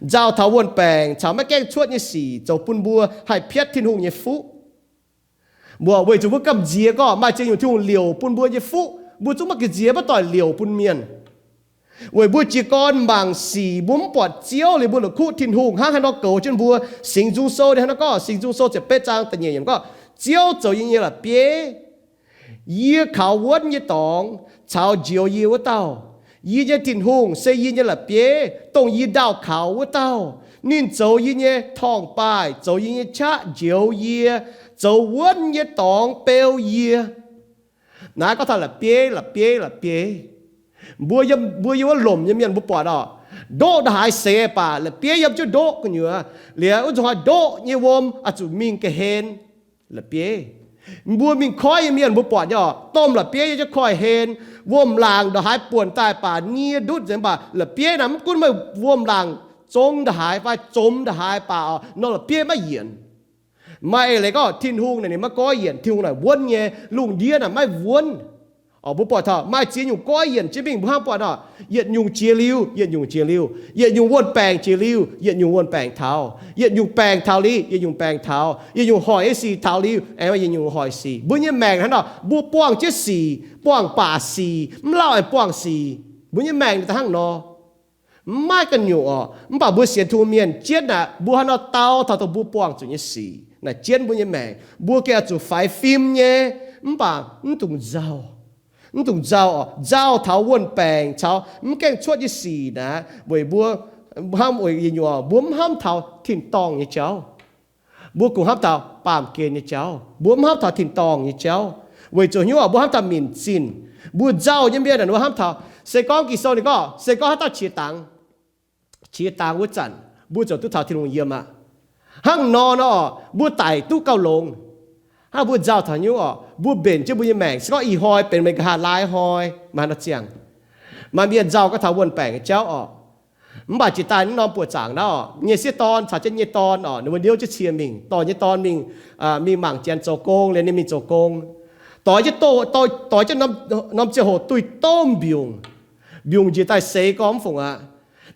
Nzauh taux wuon-baengc caux maiv gaengh cuotv nyei sic zoux bun mbuo haih piatv Tin-Hungh nyei fuqv. Mbuo weic zuqc mbuo gamh nziex gorngv maaih ziex nyungc Tin-Hungh liouc bun mbuo nyei fuqv, mbuo zungv maiv gamh nziex maiv doic liouc bun mienh. Weic mbuo jiez gorn mangc sic mbuo mv buatc Ziouv liuz mbuo la'kuqv Tin-Hungh hnangv haaix nor goux jienv mbuo. Singx Nzung Sou ninh hnangv naaiv gorngv, Singx Nzung Sou ziepc betv zaang da'nyeic yiemc gorngv, Ziouv zoux yie nyei la'bieiv, yie kaux wuonv nyei dorngx caux njoux yie wuov dauh. Yie nyei Tin-Hungh se yie nyei la'bieiv, dongh yie ndaauh kaux wuov dauh. Ninh zoux yie nyei torngv-baaih, zoux yie nyei qaqv, njoux yie, zoux wuonv nyei dorngx beu yie. Naaiv gorngv taux la'bieiv, la'bieiv, la'bieiv. Mbuo yiem, mbuo yiem wuov lomc nyei mienh mbuo buatc orqc, ndoqv ndongc haaix seix baac la'bieiv yiem jienv ndoqv gu'nyuoz. Liuz wuov nzunc hnoi ndoqv nyei wuom oix zuqc mingh ga'hlen la'bieiv. Mbuo mingh koiv nyei mienh mbuo buatc nyei orqc, domh la'bieiv yiem jienv koiv-hlen. Wuom-laangc ndongc haaix buonc daaih baac nie ndutv nzengc, mv baac la'bieiv naaic mv gunv meih wuom-laangc zong ndongc haaix fai zomx ndongc haaix baac orqc, norm la'bieiv maiv yienc. Maaih eix leiz gorngv Tin-Hungh naaic ninh maiv goiv yienc, Tin-Hungh naaic wuonv nyei, lungh ndiev naaic maiv wuonv. Orqc, mbuo buatc taux maaih ziex nyungc goiv yienc jienv mingh, mbuo hnangv buatc orqc, yietc nyungc jiex liuz yietc nyungc jiex liuz, yietc nyungc wuon-baengc jiex liuz yietc nyungc wuon-baengc taux, yietc nyungc baengc taux liuz yietc nyungc baengc taux, yietc nyungc hoic nyei sic taux liuz aengx yietc nyungc hoic sic. Mbuo nyei maengc hnangv nor, mbuo buangh jienv sic, buangh baac sic, mv lauh aengx buangh sic. Mbuo nyei maengc daaih hnangv nor. Mv maaih ganh nyungc orqc, mv baac mbuo sienx Tin-Hungh mienh jienv naaic, mbuo hnangv nor dau taux dongh mbuo buangh zuqc nyei sic naaic jienv mbuo nyei maengc. Mbuo gengh oix zuqc faix fim nyei, mv baac mv dungx nzauh. Mv dungx nzauh orqc. Nzauh taux wuon-baengc caux mv gaengh cuotv nyei sic naaic, weic mbuo hnamv, weic yietc nyungc orqc, mbuo mv hnamv taux tin-dorngh nyei jauv. Mbuo kungx hnamv taux baamh gen nyei jauv, mbuo mv hnamv taux tin-dorngh nyei jauv. Weic zuqc hnyouv orqc, mbuo hnamv taux minc zinh. Mbuo nzauh nyei mienh naaic, mbuo hnamv taux, se gorngv Ging-Sou ninh gorngv, se gorngv haaix dauh qiex dangx, qiex dangx wuov zanc, mbuo ziouc duqv taux Tin-Hungh yiem aqv. Hnangv nor nor orqc, mbuo daic duqv gauh longx. Hnangv mbuo nzauh taux hnyouv orqc, mbuo mbenc jienv mbuo nyei maengc, se gorngv ih hnoi benx meih nqa'haav laai hnoi, maaih haaix nor ziangh. Maaih mienh nzauh gorngv taux wuon-baengc nyei jauv orqc. Mv baac jiex daaih naaiv norm buoqc zaangc naaiv orqc, nyei sieqv dorn caux jienv nyei dorn orqc, ninh mbuo niouv jienv cie mingh, dorh nyei dorn mingh, mingh mangc janx zoux gong, liuz ninh mingh zoux gong. Doix jienv, doix jienv norm ziangh hoc duih domh mbiungc. Mbiungc njiec daaih seix gormx fungc aqv.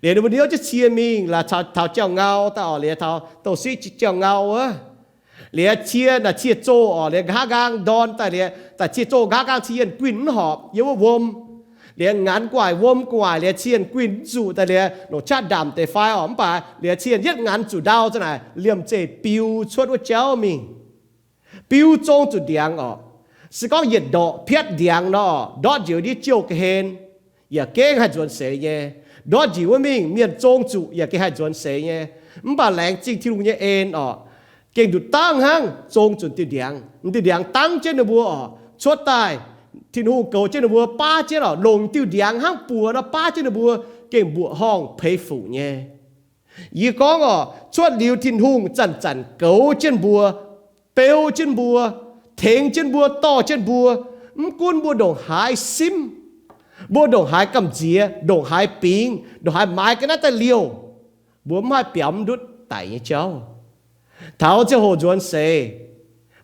Liuz ninh mbuo niouv jienv cie mingh, laaix taux jauv-ngau daaih orqc, liuz taux douh siqv jauv-ngau wuov. Liuz cie naaic cie zoh orqc, liuz nqa'haav nqaang ndorn daaih, liuz daaih cie zoh nqa'haav nqaang cie yienh guinh mv horpc yiem wuov wuom. Liuz nganx gu'nguaaic wuom gu'nguaaic, liuz cie yienh guinh mv zuqc daaih, liuz longc qaqv ndamc deix fai orqc, mv baac liuz cie yienh yietv nganx zuqc ndau za'naaic liemh zeih biu cuotv wuov jauv mingh. Biu zong zuqc ndiangx orqc. Se gorngv yietc ndorqc piatv ndiangx nor orqc, ndortv njiec ndiev jouh ga'hlen yaac gengh haih nzuonx seix nyei. Ndortv njiec wuov mingh mienh zong zuqc yaac gengh haih nzuonx seix nyei. Mv baac laengz zingh Tin-Hungh nyei en orqc, gengh nduqc dangv hnangv zong zuqc diuh ndiangx. Diuh ndiangx dangv jienv ninh mbuo orqc, cuotv daaih, Tin-Hungh goux jienv ninh mbuo, baav jienv orqc, longc diuh ndiangx hnangv buoz nor baav jienv ninh mbuo, gengh mbuoqc horngh peix fuc nyei. Yie gorngv orqc, cuotv liuz Tin-Hungh zanc-zanc goux jienv mbuo, beu jienv mbuo, tengx jienv mbuo, dorh jienv mbuo, mv gunv mbuo ndongc haaix simv, mbuo ndongc haaix gamh nziex, ndongc haaix bingx, ndongc haaix maaiz ga'naaiv daaih liouh, mbuo mv haih biaux mv ndutv daic nyei jauv. Taux ziangh hoc nzuonx seix,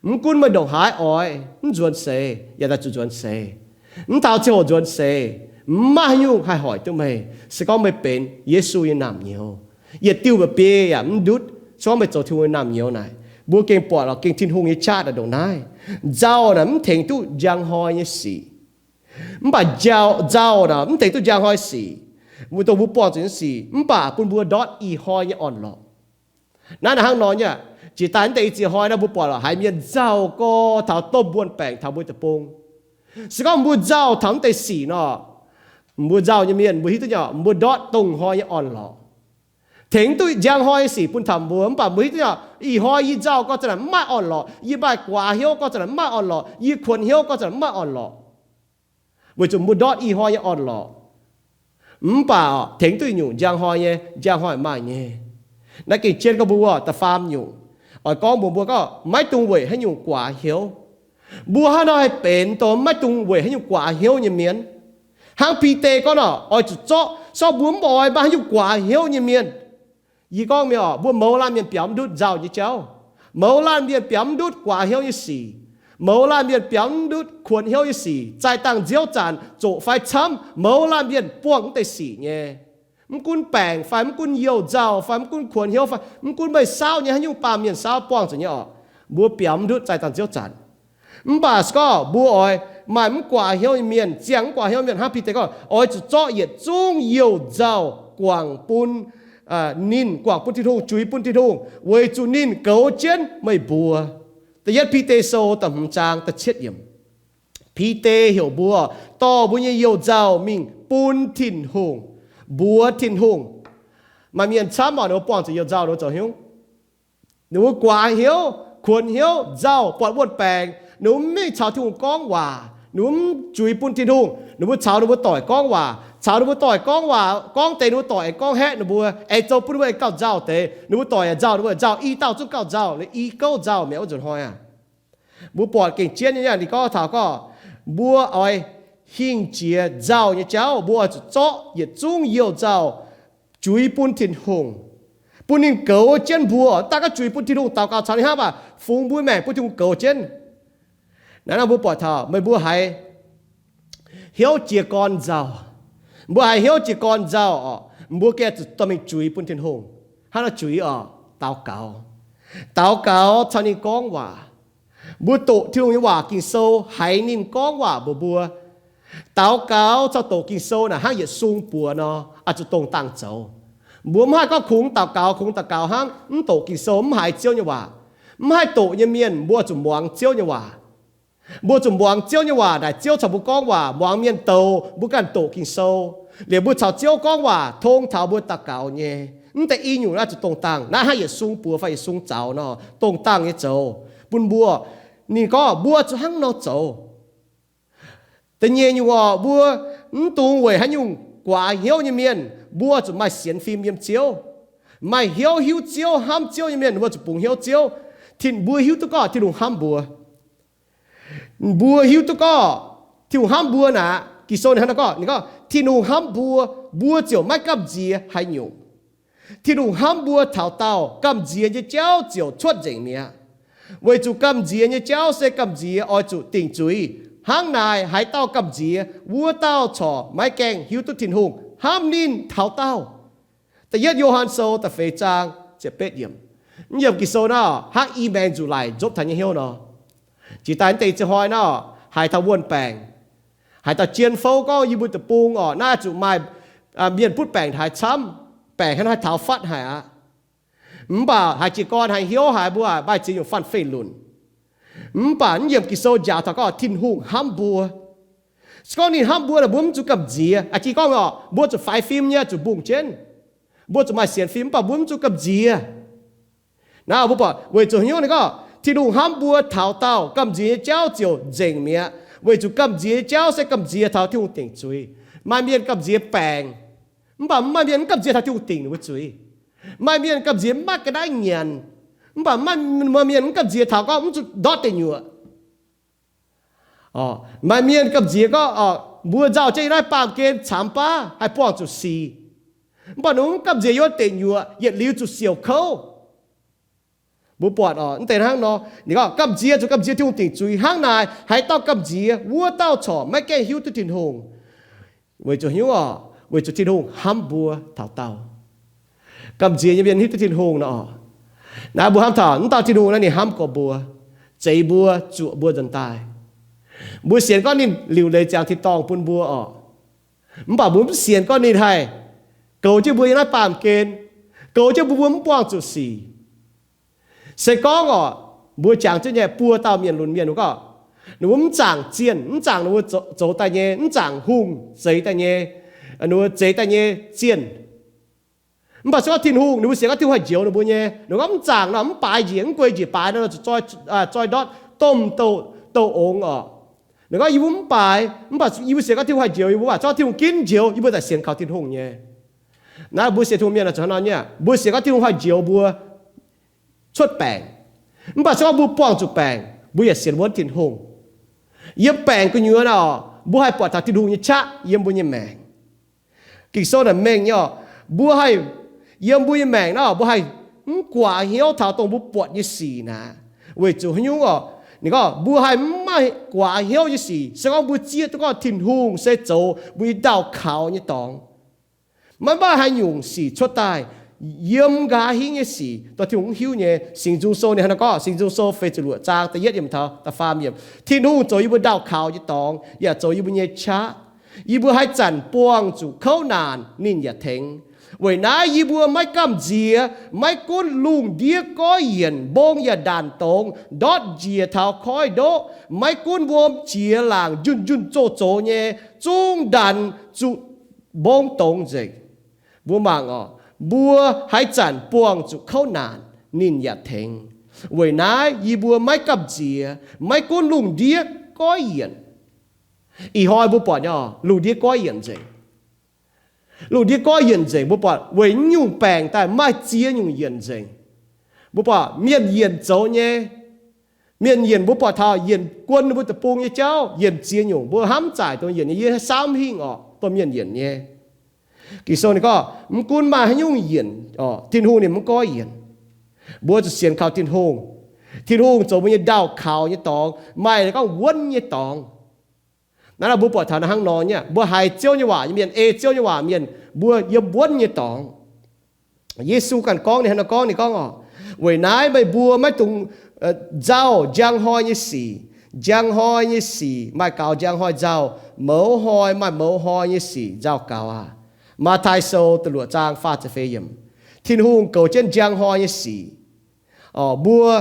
mv gunv meih ndongc haaix oix, mv nzuonx seix yaac daaih zuqc nzuonx seix. Mv taux ziangh hoc nzuonx seix, mv maaih haaix nyungc haih hoic duqv meih, se gorngv meih benx Yesu nyei naamh nyouz. Yietc diuh mba'biei yaac mv ndutv, se gorngv meih zoux Tin-Hungh nyei naamh nyouz naaic. Mbuo gengh buatc lorqc, gengh Tin-Hungh nyei qaqv naaic ndongc naaiv. Nzauh naaic mv tengx duqv njang hnoi nyei sic. Mv baac nzauh naaic mv tengx duqv njang hnoi sic, mbuo dongh mbuo buangh zuqc nyei sic, mv baac bun mbuo ndortv ih hnoi nyei orn-lorqc. Naaiv naaic hnangv nor nyei aqv. Jiex daaih naaiv deix i ziex hnoi naaiv mbuo buatc lorqc, haiz mienh nzauh gorx taux domh wuon-baengc taux mbuo deic-bung. Se gorngv mbuo nzauh taux naaiv deix sic nor, mbuo nzauh nyei mienh mbuo hiuv duqv nyei orqc, mbuo ndortv dongh hnoi nyei orn-lorqc. Tengx duqv njang hnoi nyei sic bun taux mbuo, mv baac mbuo hiuv duqv nyei orqc, ih hnoi yie nzauh gorx za'naaic mv maaih orn-lorqc, yie maaih guaax hnyouv gorx za'naaic mv maaih orn-lorqc, yie kuonx hnyouv gorx za'naaic mv maaih orn-lorqc. Weic zuqc mbuo ndortv ih hnoi nyei orn-lorqc. Mv baac tengx duqv nyungc njang hnoi nyei, njang hnoi maaih nyei. Naaiv gengh jienv gorngv mbuo wuov da'faam nyungc, oix gorngv mbuox mbuo gorngv maiv dungx weic haaix nyungc guaax hnyouv. Mbuo hnangv nor haih benx dongh maiv dungx weic haaix nyungc guaax hnyouv nyei mienh, hnangv Bide gorngv nor, oix zuqc zorqv, zorqv mbuo mv oix maaih haaix nyungc guaax hnyouv nyei mienh. Yie gorngv mienh oc, mbuo mouz laanh mienh biaux mv ndutv nzauh nyei jauv. Mouz laanh mienh biaux mv ndutv guaax hnyouv nyei sic. Mouz laanh mienh biaux mv ndutv kuonx hnyouv nyei sic. Zaih dangh nziouv zanc zoqc fai camv, mouz laanh mienh buangh mv deix sic nyei. Mv gunv baengc fai mv gunv youh nzauh fai mv gunv kuonx hnyouv fai mv gunv meih saauv nyei haaix nyungc baamh mienh saauv buangh zuqc nyei oc, mbuo biaux mv ndutv zaih dangh nziouv zanc. Mv baac se gorngv mbuo oix maaih mv guaax hnyouv nyei mienh, ziangh mv guaax hnyouv mienh, hnangv Bide gorngv, oix zuqc zorqv yietc zungv youh nzauh guangc bun ninh, guangc bun Tin-Hungh, juix bun Tin-Hungh, weic zuqc ninh goux jienv meih mbuo. Da'yietv Bide Sou da'hmz zaang da'cietv yiemc. Bide heuc mbuo dorh mbuo nyei youh nzauh mingh bun Tin-Hungh, mbuox Tin-Hungh. Maaih mienh camv oc, ninh mbuo buangh zuqc youh nzauh ninh mbuo zoux hnyouv, ninh mbuo guaax hnyouv, kuonx hnyouv, nzauh, buatc wuon-baengc, ninh mbuo mv mingh caux Tin-Hungh gorngv waac, ninh mbuo mv juix bun Tin-Hungh, ninh mbuo caux ninh mbuo doic gorngv waac, caux ninh mbuo doic gorngv waac, gorngv deix ninh mbuo doic aengx gorngv haeqv ninh mbuo, aengx zoux bun ninh mbuo aengx gauh nzauh deix. Ninh mbuo doic yaac nzauh, ninh mbuo nzauh i dauh zungv gauh nzauh, i gouv nzauh mi'aqv, wuov nzunc hnoi aqv. Mbuo buatc gengh jienv nyei, ninh gorngv taux gorngv mbuo oix hingh jiex nzauh nyei jauv, mbuo oix zuqc zorqv yietc zungv youh nzauh juix bun Tin-Hungh, bun ninh goux jienv mbuo. Daaih gorngv juix bun Tin-Hungh, daux gaux caux ninh hnangv, mv baac fungx mbuo maengc bun Tin-Hungh goux jienv. Naaiv nor mbuo buatc taux meih mbuo haiz hnyouv jiez gorn nzauh, mbuo haiz hnyouv jiez gorn nzauh oc, mbuo gengh zuqc dorh mingh juix bun Tin-Hungh. Hnangv naaiv juix oc, daux gaux. Daux gaux caux ninh gorngv waac. Mbuo doqc Tin-Hungh nyei waac Ging-Sou, haiz ninh gorngv waac mbuox mbuo. Daux gaux caux doqc Ging-Sou naaic hnangv yietc sung buoz nor, oix zuqc dongh dangh zoux. Mbuo mv haih gorngv kungx daux gaux, kungx daux gaux hnangv mv doqc Ging-Sou, mv haiz Ziouv nyei waac. Mv haih doqc nyei mienh, mbuo zuqc muangx Ziouv nyei waac. Mbuo zuqc muangx Ziouv nyei waac naaic, Ziouv caux mbuo gorngv waac. Muangx mienh douz, mbuo ganh doqc Ging-Sou, liemh mbuo caux Ziouv gorngv waac tong taux mbuo daux gaux nyei. Mv deix i nyungc naaiv zuqc dongh dangh. Naaiv hnangv yietc sung buoz fai yietc sung zaux nor, dongh dangh nyei zoux bun mbuo. Ninh gorngv mbuo zuqc hnangv nor zoux. Da'nyeic nyungc oc, mbuo mv dungx weic haaix nyungc guaax hnyouv nyei mienh. Mbuo zuqc maaih sienx fim yiem Ziouv, maaih hnyouv hiuv Ziouv, hnamv Ziouv nyei mienh, mbuo zuqc bungx hnyouv Ziouv. Tin, mbuo hiuv duqv gorngv Tin-Hungh hnamv mbuo. Mbuo hiuv duqv gorngv Tin-Hungh hnamv mbuo naaic, Ging-Sou ninh hnangv naaiv gorngv, ninh gorngv Tin-Hungh hnamv mbuo, mbuo ziouc maiv gamh nziex haaix nyungc. Tin-Hungh hnamv mbuo taux daauh, gamh nziex nyei jauv ziouc cuotv nzengc mi'aqv. Weic zuqc gamh nziex nyei jauv se gamh nziex oix zuqc dingc zuiz. Hnangv naaic, haaix dauh gamh nziex, wuov dauh corc maiv gaengh hiuv duqv Tin-Hungh hnamv ninh taux daauh. Da'yietv Yo^han Sou da'feix zaang ziepc betv yiemc. Mv yiemc Ging-Sou nor, hnangv i maengx nzuqc laic nzopv taux nyei hnyouv nor. Jiex daaih mv deix ziex hnoi nor, haiz taux wuon-baengc, haiz dauh jien fouv gorngv, yie mbuo deic-bung orqc, naaiv zuqc maaih mienh butv baengc haaix camv, baengc hnangv naaiv taux fatv haic aqv. Mv baac haiz jiez gorn haiz hnyouv haic, mbuo maaih ziex nyungc fanh fei lunc. Mv baac mv yiemc Ging-Sou njaaux taux gorngv Tin-Hungh hnamv mbuo. Se gorngv ninh hnamv mbuo naaic, mbuo mv zuqc gamh nziex. A'jirx gorngv orqc, mbuo zuqc faix fim nyei, zuqc mbungh jienv. Mbuo zuqc maaih sienx fim, mv baac mbuo mv zuqc gamh nziex. Naaiv mbuo buatc weic zuqc hnyouv ninh gorngv Tin-Hungh hnamv mbuo taux daauh, gamh nziex nyei jauv ziouc nzengc mi'aqv. Weic zuqc gamh nziex nyei jauv se gamh nziex taux Tin-Hungh dingc zuiz. Maaih mienh gamh nziex baengc, mv baac maaih mienh mv gamh nziex taux Tin-Hungh dingc ninh mbuo zuiz. Maaih mienh gamh nziex maiv ga'naaiv nyanc, mv baac maaih mienh mv gamh nziex taux gorngv mv zuqc ndortv deic-nyuoqc. Maaih mienh gamh nziex gorngv, mbuo nzauh jienv yiem naaiv baamh gen camx baav haih buangh zuqc sic, mv baac ninh mv gamh nziex yiem wuov deic-nyuoqc yietc liuz zuqc siouc kouv. Mbuo buatc oc, mv deix hnangv nor, ninh gorngv gamh nziex zuqc gamh nziex Tin-Hungh dingc zuiz. Hnangv naaic, haaix dauh gamh nziex, wuov dauh corc maiv gaengh hiuv duqv Tin-Hungh. Weic zuqc hnyouv oc, weic zuqc Tin-Hungh hnamv mbuo taux daauh. Gamh nziex nyei mienh hiuv duqv Tin-Hungh nor oc. Naaiv mbuo hnamv taux mv dauh Tin-Hungh naaiv ninh hnamv gorx mbuo, zeix mbuo, zuoqc mbuo nzuonx daaih. Mbuo sienx gorngv ninh liuc leiz ziangx tin-dorngh bun mbuo oc. Mv baac mbuo mv sienx gorngv ninh haih goux jienv mbuo yiem naaiv baamh gen, goux jienv mbuo, mbuo mv buangh zuqc sic. Se gorngv oc, mbuo jangx jienv nyei buo dauh mienh lunx mienh, mbuo gorngv ninh mbuo mv zaangc zienh, mv zaangc ninh mbuo zoux daaih nyei, mv zaangc hungh zeix daaih nyei, ninh mbuo zeix daaih nyei zienh. Mv baac se gorngv Tin-Hungh, ninh mbuo sienx gorngv Tin-Hungh haih njoux ninh mbuo nyei, ninh gorngv mv zaangc nor, mv baaix njiec, mv guei njiec baaix nor, zuqc zoi ndortv domh douh ongx oc. Ninh gorngv yie mbuo mv baaix, mv baac yie mbuo sienx gorngv Tin-Hungh haih njoux yie mbuo, mv baac se gorngv Tin-Hungh ginv njoux, yie mbuo daaih sienx kaux Tin-Hungh nyei. Naaiv mbuo sienx Tin-Hungh mienh zuqc hnangv nor nyei. Mbuo sienx gorngv Tin-Hungh haih njoux mbuo cuotv baengc. Mv baac se gorngv mbuo buangh zuqc baengc, mbuo yaac sienx wuonv Tin-Hungh. Yiem baengc gu'nyuoz naaic, mbuo haih buatc taux Tin-Hungh nyei qaqv yiem mbuo nyei maengc. Ging-Sou naaic mengh nyei oc, mbuo haih, yiem mbuo nyei maengc naaic, mbuo haih mv guaax hnyouv taux dongh mbuo buatc nyei sic naaic. Weic zuqc haaix nyungc oc? Ninh gorngv mbuo haih mv maaih guaax hnyouv nyei sic se gorngv mbuo zieqv duqv gorngv Tin-Hungh se zoux mbuo nyei ndaauh kaux nyei dorngx. Maiv maaih haaix nyungc sic cuotv daaih yiem nqa'haav hingv nyei sic dongh Tin-Hungh mv hiuv nyei. Singx Nzung Sou ninh hnangv naaiv gorngv, Singx Nzung Sou feix ziepc luoqc zaang da'yietv yiemc taux da'faam yiemc, Tin-Hungh zoux yie mbuo ndaauh kaux nyei dorngx, yaac zoux yie mbuo nyei qaqv. Yie mbuo haaix zanc buangh zuqc kouv naanc, ninh yaac tengx. Weic naaiv yie mbuo maiv gamh nziex, maiv gunv lungh ndiev goiv yienc, mbong yaac ndaanc dongz, ndortv njiec taux koiv ndoqv, maiv gunv wuom jiex laangc, njunh njunh zoh zox nyei, zungv ndaanc zuqc mbong dongz nzengc. Mbuo mangc oc, mbuo haaix zanc buangh zuqc kouv naanc, ninh yaac tengx. Weic naaiv yie mbuo maiv gamh nziex, maiv gunv lungh ndiev goiv yienc. Ih hnoi mbuo buatc nyei oc, lungh ndiev goiv yienc nzengc. Lungh ndiev goiv yienc nzengc, mbuo buatc weic nyungc baengc daaih maaih ziex nyungc yienc nzengc. Mbuo buatc mienh yienc zoux nyei. Mienh yienc mbuo buatc taux yienc guon ninh mbuo deic-bung nyei jauv yienc ziex nyungc, mbuo hnamv zaaic dongh yienc nyei yie haaix saamv hingh oc, dongh mienh yienc nyei. Ging-Sou ninh gorngv mv gunv maaih haaix nyungc yienc oc, Tin-Hungh ninh mv goiv yienc. Mbuo zuqc sienx kaux Tin-Hungh. Tin-Hungh zoux mbuo nyei ndaauh kaux nyei dorngx, maaih gorngv wuonv nyei dorngx. Naaiv nor mbuo buatc taux naaiv hnangv nor nyei, mbuo haiz Ziouv nyei waac nyei mienh, ei Ziouv nyei waac mienh, mbuo yiem wuonv nyei dorngx. Yesu ganh gorngv ninh hnangv nor gorngv, ninh gorngv oc, weic naaiv meih mbuo maiv dungx nzauh njang hnoi nyei sic. Njang hnoi nyei sic maaih gaux njang hnoi nzauh, mouz hnoi maaih mouz hnoi nyei sic nzauh gaux aqv. Matv^taai Sou da'luoqc zaang faah ziepc feix yiemc. Tin-Hungh goux jienv njang hnoi nyei sic. Mbuo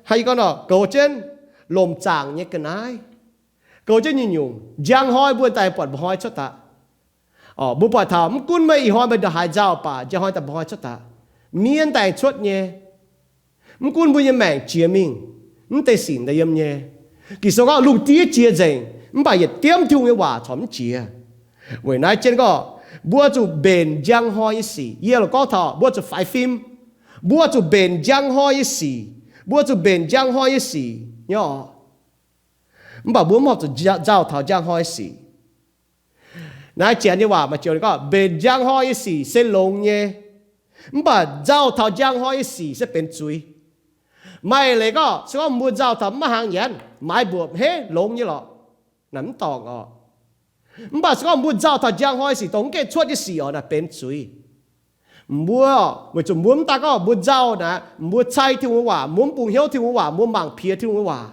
hnangv yie gorngv nor, goux jienv lomc zaangc nyei ga'naaiv, goux jienv nyungc-nyungc. Njang hnoi mbuo daaih buatc mba'hnoi cuotv daaih. Mbuo buatc taux mv gunv meih ih hnoi meih ndongc haaix nzauh baac njang hnoi daaih mba'hnoi cuotv daaih. Miev daaih cuotv nyei. Mv gunv mbuo nyei maengc jiex mingh, mv deix sic daaih yiem nyei. Ging-Sou gorngv lungh ndiev jiex nzengc, mv baac yietc diemv Tin-Hungh nyei waac corc mv jiex. Weic naaiv jienv gorngv mbuo zuqc mbenc njang hnoi nyei sic. Yie lorqc gorngv taux mbuo zuqc faix fim. Mbuo zuqc mbenc njang hnoi nyei sic. Mbuo zuqc mbenc njang hnoi nyei sic nyei oc. Mv baac mbuo mv horpc zuqc nzauh taux njang hnoi sic. Naaiv Janx nyei waac maaih joux ninh gorngv, mbenc njang hnoi nyei sic se longx nyei, mv baac nzauh taux njang hnoi nyei sic se benx zuiz. Maaih leiz gorngv, se gorngv mbuo nzauh taux mv maaih hnaangx nyanc, maaiz mbuoqc hneiv longx nyei lorqc, naaic mv dorngc oc. Mv baac se gorngv mbuo nzauh taux njang hnoi sic, dongh mv gaengh cuotv nyei sic oc, naaic benx zuiz. Mbuo, weic zuqc mbuo mv daaih gorngv mbuo nzauh naaic, mbuo cai Tin-Hungh waac, mbuo mv bungx hnyouv Tin-Hungh waac, mbuo mangc piex Tin-Hungh waac,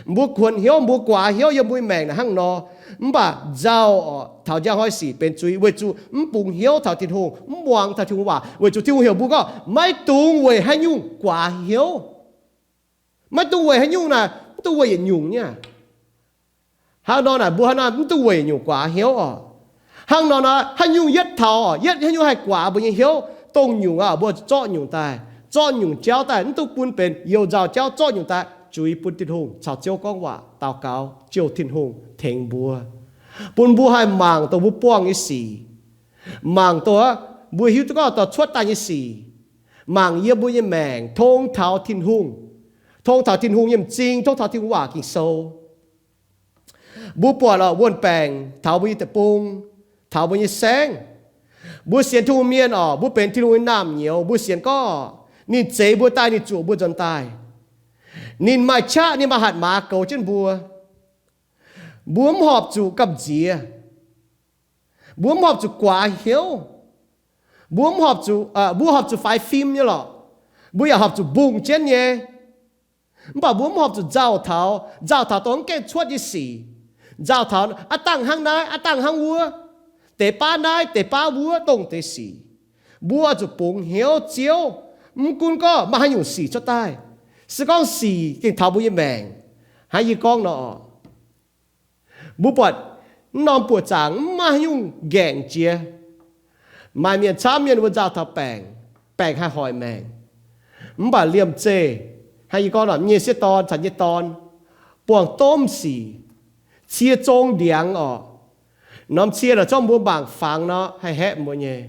mbuo kuonx hnyouv, mbuo guaax hnyouv yiem mbuo nyei maengc naaic hnangv nor. Mv baac nzauh oc, taux njang hnoi sic benx zuiz, weic zuqc mv bungx hnyouv taux Tin-Hungh, mv muangx taux Tin-Hungh waac, weic zuqc Tin-Hungh heuc mbuo gorngv maiv dungx weic haaix nyungc guaax hnyouv. Maiv dungx weic haaix nyungc naaic, mv dungx weic yietc nyungc nyei. Hnangv nor naaic mbuo hnangv nor mv dungx weic yietc nyungc guaax hnyouv oc. Hnangv nor naaic haaix nyungc yietv taux, yietv haaix nyungc haih guaax mbuo nyei hnyouv, dongh nyungc aqv, mbuo zorqv nyungc daaih, zorqv nyungc jauv daaih, mv dungx bun benx you-nzauh jauv, zorqv nyungc daaih zuiz bun Tin-Hungh, caux Ziouv gorngv waac, daux gaux, jouh Tin-Hungh tengx mbuo, bun mbuo haih mangc dongh mbuo buangh nyei sic, mangc dongh mbuo hiuv duqv gorngv dorh cuotv daaih nyei sic, mangc yiem mbuo nyei maengc tong taux Tin-Hungh, tong taux Tin-Hungh nyei m'zing, tong taux Tin-Hungh waac Ging-Sou. Mbuo buatc oc, wuon-baengc taux mbuo nyei deic-bung, taux mbuo nyei saengv. Mbuo sienx Tin-Hungh mienh oc, mbuo benx Tin-Hungh nyei naamh nyouz, mbuo sienx gorngv ninh zeix mbuo daaih, ninh zuoqc mbuo nzuonx daaih. Ninh maaih qaqv, ninh maaih hatc maaz goux jienv mbuo. Mbuo mv horpc zuqc gamh nziex. Mbuo mv horpc zuqc guaax hnyouv. Mbuo mv horpc zuqc, mbuo horpc zuqc faix fim nyei lorqc. Mbuo yaac horpc zuqc mbungh jienv nyei. Mv baac mbuo mv horpc zuqc nzauh taux, nzauh taux dongh mv gaengh cuotv nyei sic. Nzauh taux aav dangh hnangv naaiv, aav dangh hnangv wuov, deix baav naaiv, deix baav wuov, dongh deix sic. Mbuo zuqc bungx hnyouv Ziouv, mv gunv gorngv maaih haaix nyungc sic cuotv daaih. Se gorngv sic gengh taux mbuo nyei maengc, hnangv yie gorngv nor, mbuo buatc mv norm buoqc zaangc mv maaih haaix nyungc nqaengc jiex. Maaih mienh camv mienh mbuo nzauh taux baengc, baengc haih hoic maengc. Mv baac liemh zeih, hnangv yie gorngv nor, nyei sieqv dorn caux nyei dorn buangh domh sic, cie zong ndiangx oc. Norm cie naaic zorqv mbuo mangc fangx nor haih haeqv mbuo nyei.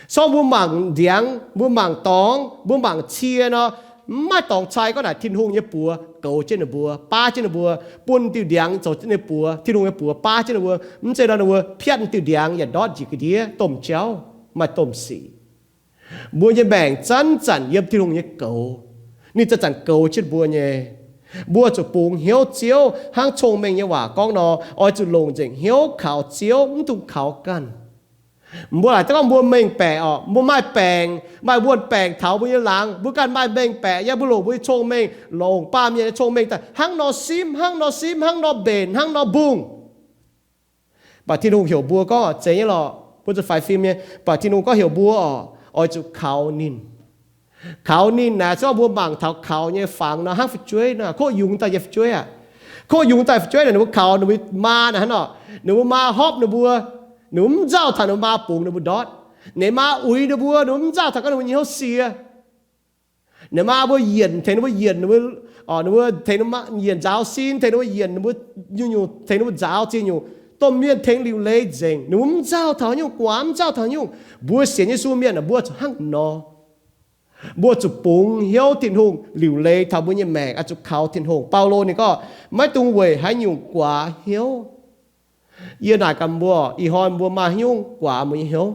Sorng mbuo mangc ndiangx, mbuo mangc dorngx, mbuo mangc cie nor, mv maaih dorngx cai gorngv naaic Tin-Hungh nyei buoz goux jienv ninh mbuo, baav jienv ninh mbuo, bun diuh ndiangx zoux ninh buoz, Tin-Hungh nyei buoz baav jienv ninh mbuo. Mv zeiz nor ninh mbuo piatv diuh ndiangx yaac ndortv njiec ga'ndiev domh jauv, maaih domh sic. Mbuo nyei maengc zanc-zanc yiem Tin-Hungh nyei goux. Ninh zanc-zanc goux jienv mbuo nyei. Mbuo zuqc bungx hnyouv Ziouv hnangv cong-mengh nyei waac gorngv nor, oix zuqc longc nzengc hnyouv kaux Ziouv, mv dungx kaux ganh. Mbuo laaic daaih gorngv mbuo mengh baeqc orqc, mbuo maaih baengc, maaih wuonh baengc taux mbuo nyei laangz, mbuo ganh maaih mengh baeqc nyei, mbuo longc mbuo nyei cong-mengh, longc baamh mienh nyei cong-mengh daaih hnangv nor simv, hnangv nor simv, hnangv nor mbenc, hnangv nor mbungh. Mv baac Tin-Hungh heuc mbuo gorngv, zeiz nyei lorqc, mbuo zuqc faix fim nyei. Mv baac Tin-Hungh gorngv heuc mbuo orqc, oix zuqc kaux ninh. Kaux ninh naaic, se gorngv mbuo mangc taux kaux nyei fangx nor hnangv fu'jueiv nor, koqv yungz daaih nyei fu'jueiv aac. Koqv yungz daaih fu'jueiv naaic, ninh mbuo kaux ninh mbuo maa naaic hnangv nor, ninh mbuo maa hopv ninh mbuo, ninh mbuo mv nzauh taux ninh mbuo maa bungx ninh mbuo ndortv. Ninh maa uix ninh mbuo, ninh mbuo mv nzauh taux gorngv ninh mbuo nyei hnyouv sie. Ninh maa mbuo yienc, tengx ninh mbuo yienc, ninh mbuo, ninh mbuo tengx ninh mbuo yienc nzaaux sin, tengx ninh mbuo yienc, ninh mbuo nyungc-nyungc tengx ninh mbuo nzaaux ziex nyungc. Domh mienh tengx liuc leiz nzengc, ninh mbuo mv nzauh taux nyungc, guaax mv nzauh taux nyungc. Mbuo sienx Yesu mienh aah, mbuo zuqc hnangv nor. Mbuo zuqc bungx hnyouv Tin-Hungh liuc leiz taux mbuo nyei maengc, oix zuqc kaux Tin-Hungh. Baulo ninh gorngv, maiv dungx weic haaix nyungc guaax hnyouv. Yie naaic gaax mbuo, ih hnoi mbuo maaih haaix nyungc guaax mbuo nyei hnyouv?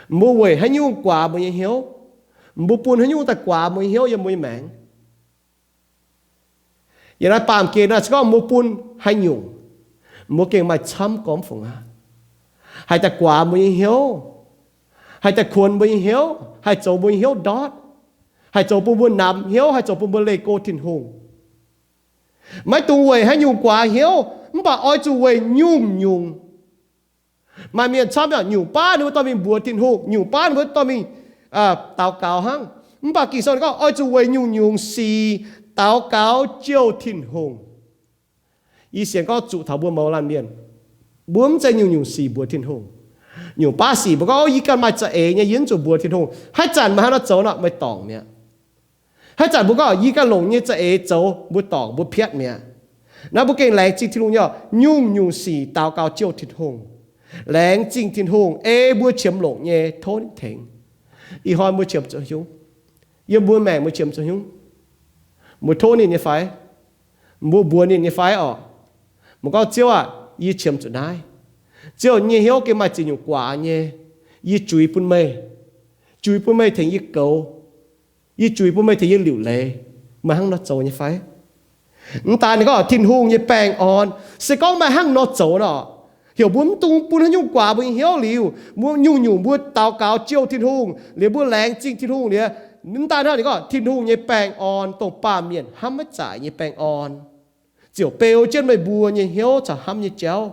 Mbuo weic haaix nyungc guaax mbuo nyei hnyouv? Mbuo bun haaix nyungc daaih guaax mbuo nyei hnyouv yiem mbuo nyei maengc? Yiem naaiv baamh gen naaiv se gorngv mbuo bun haaix nyungc, mbuo gengh maaih camv gormx fungc aqv. Haih daaih guaax mbuo nyei hnyouv, haih daaih kuonx mbuo nyei hnyouv, haih zoux mbuo nyei hnyouv ndortv, haih zoux bun mbuo namx hnyouv, haih zoux bun mbuo leih go Tin-Hungh. Maiv dungx weic haaix nyungc guaax hnyouv, mv baac oix zuqc weic nyungc-nyungc. Maaih mienh camv nyungc baav ninh mbuo dorh mingh mbuox Tin-Hungh, nyungc baav ninh mbuo dorh mingh daux gaux hnangv. Mv baac Ging-Sou ninh gorngv oix zuqc weic nyungc-nyungc sic daux gaux jouh Tin-Hungh. Yie sienx gorngv zuqc taux mbuo mouz laanh mienh, mbuo mv zeiz nyungc-nyungc sic mbuox Tin-Hungh. Nyungc baav sic mbuo gorngv, yie ganh maaih za'eix nyei, yie mv zuqc mbuox Tin-Hungh. Haaix zanc meih hnangv nor zoux nor, meih dorngc mi'aqv. Haaix zanc mbuo gorngv, yie ganh longc nyei za'eix zoux, mbuo dorngc, mbuo piatv mi'aqv. Naaiv mbuo gengh laengz zingh Tin-Hungh nyei, nyungc-nyungc sic daux gaux jouh Tin-Hungh. Laengz zingh Tin-Hungh ei mbuo qiemx longc nyei tov ninh tengx. Ih hnoi mbuo qiemx zuqc hnyungv? Yiem mbuo maengc mbuo qiemx zuqc hnyungv? Mbuo tov ninh nyei fai? Mbuo mbuox ninh nyei fai orqc? Mbuo gorngv, Ziouv aah, yie qiemx zuqc naaiv. Ziouv, yie nyei hnyouv gengh maaih ziex nyungc guaax nyei. Yie juix bun meih. Juix bun meih tengx yie goux. Yie juix bun meih tengx yie liuc leiz. Meih hnangv nor zoux nyei fai? Mv daan ninh gorngv Tin-Hungh nyei baengh orn, se gorngv meih hnangv nor zoux nor, heuc mbuo mv dungx bun haaix nyungc guaax mbuo nyei hnyouv liuz, mbuo nyungc-nyungc mbuo daux gaux jouh Tin-Hungh liuz, mbuo laengz zingh Tin-Hungh liuz, mv daan hnangv, ninh gorngv Tin-Hungh nyei baengh orn, dongh baamh mienh hnamv maiv zaaic nyei baengh orn, ziouc beu jienv meih mbuo nyei hnyouv caux hnamv nyei jauv,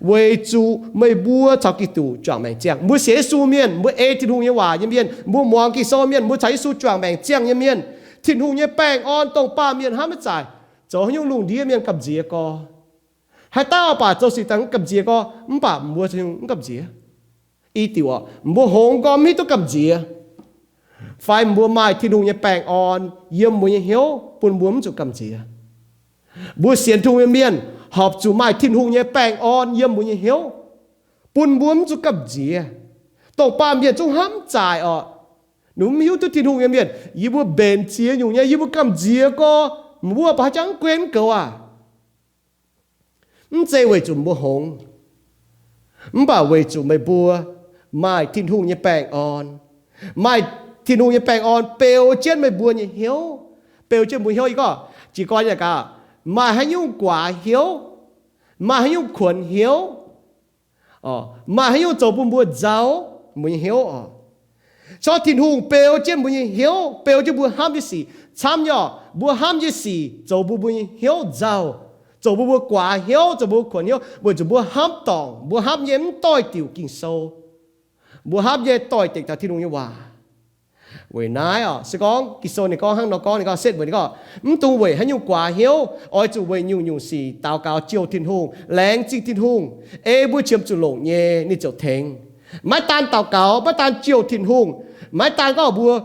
weic zuqc meih mbuo caux Giduc juangc maengc ziangh. Mbuo sienx Yesu mienh, mbuo ei Tin-Hungh nyei waac nyei mienh, mbuo muangx Ging-Sou mienh, mbuo caux Yesu juangc maengc ziangh nyei mienh, Tin-Hungh nyei baengh orn dongh baamh mienh hnamv maiv zaaic, zoux haaix nyungc lungh ndiev mienh gamh nziex gorx. Haaix dauh baac zoux sic daaih mv gamh nziex gorx, mv baac mbuo zoux haaix nyungc mv gamh nziex. I diuc orqc, mbuo hngongx gorx mv hiuv duqv gamh nziex. Fai mbuo maaih Tin-Hungh nyei baengh orn yiem mbuo nyei hnyouv bun mbuo mv zuqc gamh nziex. Mbuo sienx Tin-Hungh nyei mienh horpc zuqc maaih Tin-Hungh nyei baengh orn yiem mbuo nyei hnyouv, bun mbuo mv zuqc gamh nziex. Dongh baamh mienh zungv hnamv zaaic orqc. Ninh mbuo mv hiuv duqv Tin-Hungh nyei mienh, yie mbuo mbenc ziex nyungc nyei, yie mbuo gamh nziex gorx, mbuo baac haaix jangx mv guen mv goux aac. Mv zeiz weic zuqc mbuo hngongx, mv baac weic zuqc meih mbuo maaih Tin-Hungh nyei baengh orn. Maaih Tin-Hungh nyei baengh orn beu jienv meih mbuo nyei hnyouv. Beu jienv mbuo hnyouv, yie gorngv jiez gorn yaac gaax, maaih haaix nyungc guaax hnyouv, maaih haaix nyungc kuonx hnyouv, maaih haaix nyungc zoux bun mbuo nzauh, mbuo nyei hnyouv orqc. Corc Tin-Hungh beu jienv mbuo nyei hnyouv, beu jienv mbuo hnamv nyei sic. Camv nyei orqc, mbuo hnamv nyei sic zoux bun mbuo nyei hnyouv nzauh, zoux bun mbuo guaax hnyouv, zoux bun mbuo kuonx hnyouv, weic zuqc mbuo hnamv dorngc, mbuo hnamv nyei mv doix-diuc Ging-Sou. Mbuo hnamv nyei doix-dekc taux Tin-Hungh nyei waac. Weic naaiv orqc, se gorngv Ging-Sou ninh gorngv hnangv nor gorngv, ninh gorngv setv mbuo, ninh gorngv, mv dungx weic haaix nyungc guaax hnyouv, oix zuqc weic nyungc-nyungc sic daux gaux jouh Tin-Hungh, laengz zingh Tin-Hungh, ei mbuo qiemx zuqc longc nyei ninh ziouc tengx. Maiv daan daux gaux, maiv daan jouh Tin-Hungh, maiv daan gorngv mbuo,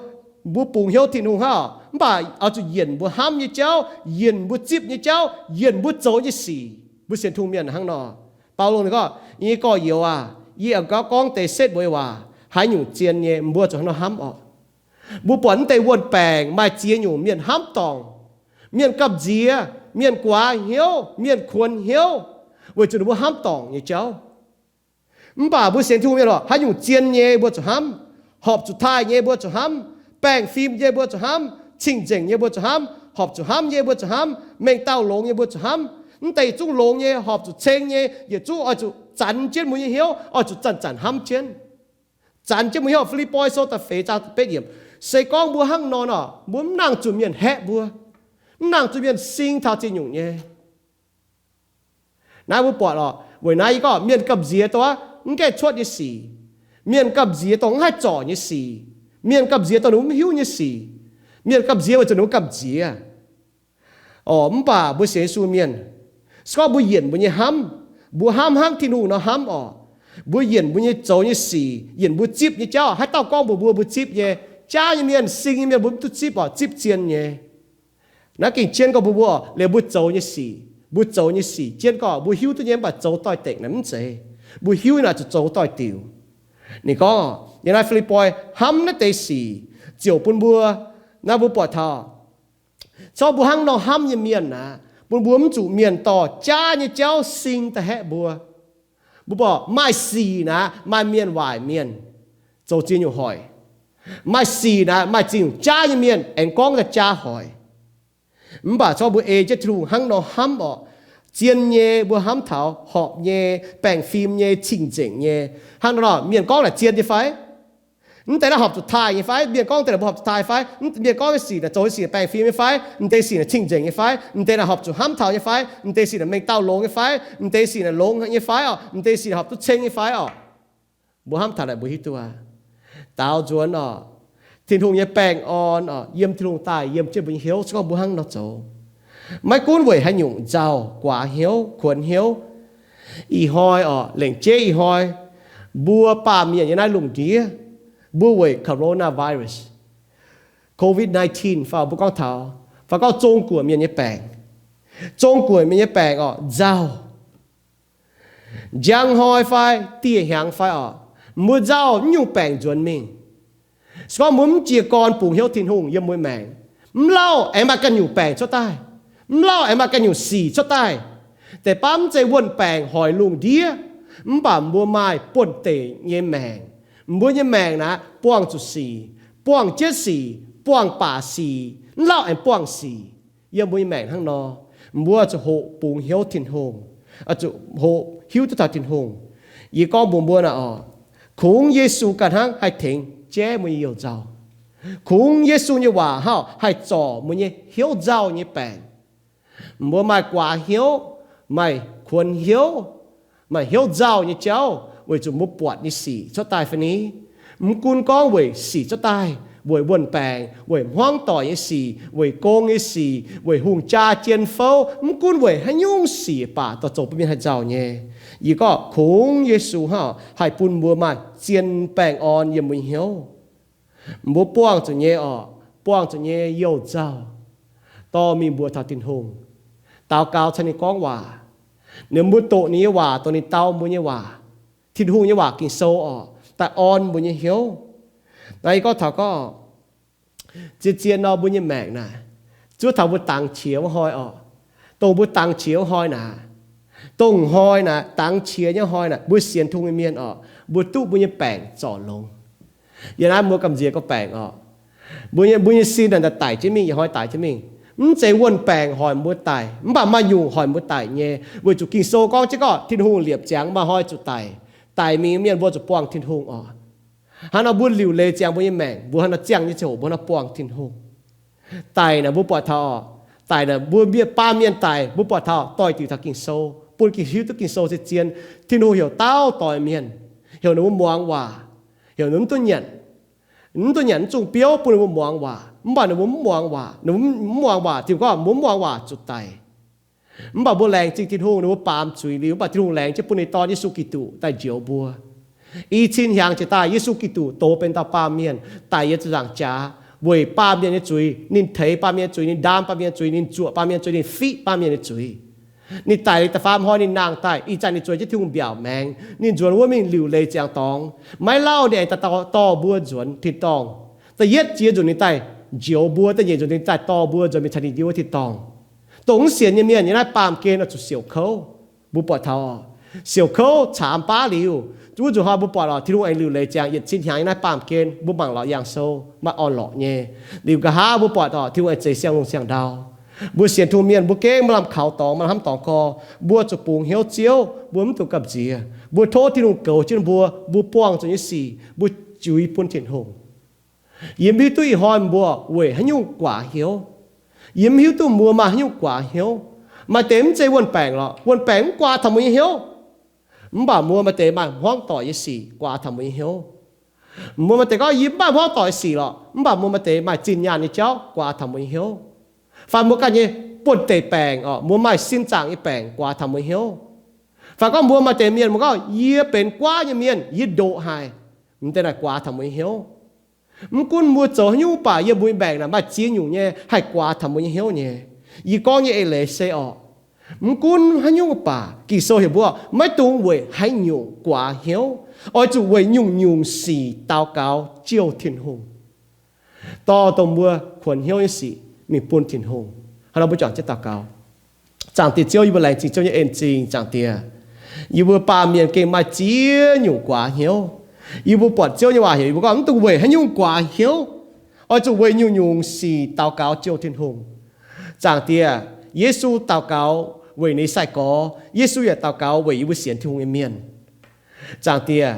mbuo bungx hnyouv Tin-Hungh hnangv, mv baac oix zuqc yienc mbuo hnamv nyei jauv, yienc mbuo zipv nyei jauv, yienc mbuo zoux nyei sic. Mbuo sienx Tin-Hungh mienh hnangv nor. Baulo ninh gorngv, yie nyei gorx-youz aac, yie aengx gorngv deix setv mbuo nyei waac. haaix nyungc zien nyei, mbuo zuqc hnangv nor hnamv orqc. Mbuo buatc mv deix wuonh baengc maaih ziex nyungc mienh hnamv dorngc, mienh gamh nziex, mienh guaax hnyouv, mienh kuonx hnyouv, weic zuqc ninh mbuo hnamv dorngc nyei jauv. Mv baac mbuo sienx Tin-Hungh mienh orqc, haaix nyungc zien nyei mbuo zuqc hnamv, horpc zuqc taaih nyei mbuo zuqc hnamv, baengh fim nyei mbuo zuqc hnamv, cing-nzengc nyei mbuo zuqc hnamv, horpc zuqc hnamv nyei mbuo zuqc hnamv, mengh dauh longx nyei mbuo zuqc hnamv. Mv deix yietc zungv longx nyei, horpc zuqc ceng nyei, yietc zungv oix zuqc zanx jienv mbuo nyei hnyouv, oix zuqc zanc-zanc hnamv jienv. Zanx jienv mbuo hnyouv. Fi^lipv^poi Sou da'feix zaang da'betv yiemc, se gorngv mbuo hnangv nor nor, mbuo mv nangc zuqc mienh haeqv mbuo, mv nangc zuqc mienh sing taux ziex nyungc nyei. Naaiv mbuo buatc orqc, weic naaiv yie gorngv mienh gamh nziex dongh mv gaengh cuotv nyei sic, mienh gamh nziex dongh mv haih zorc nyei sic, mienh gamh nziex dongh ninh mbuo mv hiuv nyei sic, mienh gamh nziex weic zuqc ninh mbuo gamh nziex. Orqc, mv baac mbuo sienx Yesu mienh, se gorngv mbuo yienc mbuo nyei hnamv, mbuo hnamv hnangv Tin-Hungh nor hnamv orqc, mbuo yienc mbuo nyei zoux nyei sic, yienc mbuo zipv nyei jauv, haaix dauh gorngv mbuox mbuo, mbuo zipv nyei, jaav nyei mienh, sing nyei mienh, mbuo mv duqv zipv orqc, zipv zien nyei. Naaiv gengh jienv gorngv mbuo, mbuo liuz mbuo zoux nyei sic, mbuo zoux nyei sic jienv gorngv mbuo hiuv duqv nyei mv baac zoux doix-dekc naaic mv zeiz. Mbuo hiuv naaic zuqc zoux doix-diuc. Ninh gorngv, yiem naaiv Fi^lipv^poi hnamv naaiv deix sic ziouc bun mbuo, naaiv mbuo buatc taux, corc mbuo hnangv nor hnamv nyei mienh aqv, bun mbuo mv zuqc mienh dorh jaav nyei jauv sing da'haeqv mbuo. Mbuo buatc maaih sic naaic maaih mienh waaic mienh zoux ziex nyungc hoic. Maaih sic naaic maaih ziex nyungc jaav nyei mienh aengx gorngv daaih jaav hoic. Mv baac corc mbuo ei jienv Tin-Hungh hnangv nor hnamv orqc, zien nyei mbuo hnamv taux horpc nyei, baengh fim nyei, cing-nzengc nyei. Hnangv nor nor mienh gorngv naaic zien nyei fai? Mv deix naaiv horpc zuqc taaih nyei fai? Mienh gorngv deix naaic mbuo horpc zuqc taaih fai? Mienh gorngv nyei sic naaic zoux nyei sic baengh fim nyei fai? Mv deix sic naaic cing-nzengc nyei fai? Mv deix naaic horpc zuqc hnamv taux nyei fai? Mv deix sic naaic mengh dauh longx nyei fai? Mv deix sic naaic longx nyei fai orqc? Mv deix sic naaic horpc duqv ceng nyei fai orqc? Mbuo hnamv taux naaic mbuo hiuv duqv aqv. Daaux nzuonx orqc, Tin-Hungh nyei baengh orn orqc, yiem Tin-Hungh daaih yiem jienv mbuo nyei hnyouv, se gorngv mbuo hnangv nor zoux, maiv gunv weic haaix nyungc nzauh, guaax hnyouv, kuonx hnyouv, ih hnoi orqc, lengc jeiv ih hnoi, mbuo baamh mienh yiem naaiv lungh ndiev, mbuo weic coronavirus, covid nineteen fai mbuo gorngv taux, fai gorngv Zong-Guoqv mienh nyei baengc, Zong-Guoqv mienh nyei baengc orqc, nzauh. Njang hnoi fai dieh hnyangx fai orqc, mbuo nzauh mv nyungc baengc nzuonx mingh. Se gorngv mbuo mv jiez gorn bungx hnyouv Tin-Hungh yiem mbuo maengc, mv lauh aengx maaih ganh nyungc baengc cuotv daaih, mv lauh aengx maaih ganh nyungc sic cuotv daaih. Deix baav mv zeiz wuonh baengc hoic lungh ndiev, mv baac mbuo maaih buonh deic nyei maengc. Mbuo nyei maengc naaic buangh zuqc sic, buangh jienv sic, buangh baac sic, mv lauh aengx buangh sic. Yiem mbuo nyei maengc hnangv nor, mbuo zuqc hoqc bungx hnyouv Tin-Hungh, zuqc hoqc hiuv duqv taux Tin-Hungh. Yie gorngv mbuox mbuo naaic orqc, kungx Yesu ganh hnangv haih tengx jaiv mbuo nyei youh nzauh. Kungx Yesu nyei waac hnangv haih zorc mbuo nyei hnyouv nzauh nyei baengc. Mbuo maaih guaax hnyouv, maaih kuonx hnyouv, maaih hnyouv nzauh nyei jauv weic zuqc mbuo buatc nyei sic cuotv daaih fai ni? Mv gunv gorngv weic sic cuotv daaih, weic wuonh baengc, weic hmuangv doic nyei sic, weic gong nyei sic, weic hungh jaa jien fouv, mv gunv weic haaix nyungc sic baac dorh zoux bun mienh haih nzauh nyei. Yie gorngv kungx Yesu hnangv haih bun mbuo maaih zien baengh orn yiem mbuo nyei hnyouv. Mbuo buangh zuqc nyei orqc, buangh zuqc nyei youh nzauh dorh mingh mbuox taux Tin-Hungh, daux gaux caux ninh gorngv waac. Ninh mbuo doqc ninh nyei waac, dongh ninh dau mbuo nyei waac, Tin-Hungh nyei waac Ging-Sou orqc, daaih orn mbuo nyei hnyouv. Naaiv yie gorngv taux gorngv, zien-zien nor mbuo nyei maengc naaic, zuov taux mbuo dangx qiex wuov hnoi orqc, dongh mbuo dangx qiex wuov hnoi naaic, dongh hnoi naaic, dangx qiex nyei hnoi naaic, mbuo sienx Tin-Hungh nyei mienh orqc, mbuo duqv mbuo nyei baengc zorc longx. Yie naaiv mbuo gamh nziex gorngv baengc orqc, mbuo nyei, mbuo nyei sin naaic daic jienv mingh, yietc hnoi daic jienv mingh. Mv zeiz wuonh baengc hoic mbuo daic, mv baac maaih nyungc hoic mbuo daic nyei, weic zuqc Ging-Sou gorngv jienv gorngv Tin-Hungh liepc ziangx maaih hnoi zuqc daic. Daic mingh mienh mbuo zuqc buangh Tin-Hungh orqc. Hnangv nor mbuo liuc leiz ziangx mbuo nyei maengc, mbuo hnangv nor ziangh nyei ziangh hoc mbuo hnangv nor buangh Tin-Hungh. Daic naaic mbuo buatc taux, daic naaic mbuo mienh, baamh mienh daic mbuo buatc taux doix-diuc taux Ging-Sou, bun Ging, hiuv duqv Ging-Sou se zien. Tin-Hungh heuc dauh doix mienh, heuc ninh mbuo muangx waac, heuc ninh mv duqv nyanc, mv duqv nyanc mv zungh biouv bun ninh mbuo muangx waac, mv baac ninh mbuo mv muangx waac, ninh mbuo mv muangx waac, Tin-Hungh gorngv mbuo mv muangx waac zuqc daic. Mv baac mbuo laengz zingh Tin-Hungh, ninh mbuo baamz zuiz liuz, mv baac Tin-Hungh laengz jienv bun ninh Dorn Yesu Giduc daaih njoux mbuo. I cin hnyangx jiex daaih, Yesu Giduc dox benx dauh baamh mienh daic yiem ziepc nzaangc jaax weic baamh mienh nyei zuiz. Ninh teix baamh mienh nyei zuiz, ninh ndaam baamh mienh nyei zuiz, ninh zuoqc baamh mienh nyei zuiz, ninh fiqv baamh mienh nyei zuiz. Ninh daic liuz da'faam hnoi ninh nangh daaih, ih zanc ninh zueiz jienv Tin-Hungh mbiaauc maengx. Ninh nzuonx wuov mingh liuc leiz ziangx dorngx. Maiv lauh ninh aengx daaih dorh mbuo nzuonx tin-dorngh. Da'yietv jiex nzunc ninh daaih njoux mbuo, da'nyeic nzunc ninh daaih dorh mbuo nzuonx mingh caux ninh ndie wuov tin-dorngh. Dongh mv sienx nyei mienh yiem naaiv baamh gen oix zuqc siouc kouv. Mbuo buatc taux siouc kouv caamx baav liuz, wuov nzunc hnoi mbuo buatc oc, Tin-Hungh aengx liuc leiz ziangx yietc cin hnyangx yiem naaiv baamh gen mbuo mangc lorz yangh sou maaih orn-lorqc nyei. Liuz nqa'haav mbuo buatc oc, Tin-Hungh aengx zeix siang-lungh siang-ndau. Mbuo sienx Tin-Hungh mienh mbuo gengh maaih lamh kaux dorngx, maaih lamh hnamv dorngx gorx. Mbuo zuqc bungx hnyouv Ziouv, mbuo mv dungx gamh nziex. Mbuo tov Tin-Hungh goux jienv mbuo, mbuo buangh zuqc nyei sic mbuo juix bun Tin-Hungh. Yie mv hiuv duqv ih hnoi mbuo weic haaix nyungc guaax hnyouv. Yie mv hiuv duqv mbuo maaih haaix nyungc guaax hnyouv. Maaih deix mv zeiz wuon-baengc lorqc, wuon-baengc mv guaax taux mbuo nyei hnyouv. Mv baac mbuo maaih deix maaih hmuangv doic nyei sic guaax taux mbuo nyei hnyouv. Mbuo maaih deix gorngv yie mv maaih hmuangv doic sic lorqc, mv baac mbuo maaih deix maaih zinh nyaanh nyei jauv guaax taux mbuo nyei hnyouv. Fai mbuo ganh nyei buonv-deic baengc oc, mbuo maaih sin zaangc nyei baengc guaax taux mbuo nyei hnyouv. Fai gorngv mbuo maaih deix mienh mbuo gorngv, yie benx guaav nyei mienh, yie ndoqc haic. M'deix naaic guaax taux mbuo nyei hnyouv. Mv gunv mbuo zoux haaix nyungc baac yiem mbuo nyei maengc naaic maaih ziex nyungc nyei haih guaax taux mbuo nyei hnyouv nyei. Yie gorngv nyei eix leiz se orqc, mv gunv haaix nyungc baac Ging-Sou heuc mbuo maiv dungx weic haaix nyungc guaax hnyouv. Oix zuqc weic nyungc-nyungc sic daux gaux jouh Tin-Hungh, dorh dongh mbuo kuonx hnyouv nyei sic mingh bun Tin-Hungh. Hnangv nor mbuo juangc jienv daux gaux. Zaangc Diex Ziouv, yie mbuo laengz zingh Ziouv nyei en-zingh. Zaangc Diex, yie mbuo baamh mienh gengh maaih ziex nyungc guaax hnyouv. Yie mbuo buatc Ziouv nyei waac heuc yie mbuo gorngv mv dungx weic haaix nyungc guaax hnyouv. Oix zuqc weic nyungc-nyungc sic daux gaux jouh Tin-Hungh. Zaangc Diex, Yesu daux gaux weic ninh sai-gorx. Yesu yaac daux gaux weic yie mbuo sienx Tin-Hungh nyei mienh. Zaangc Diex,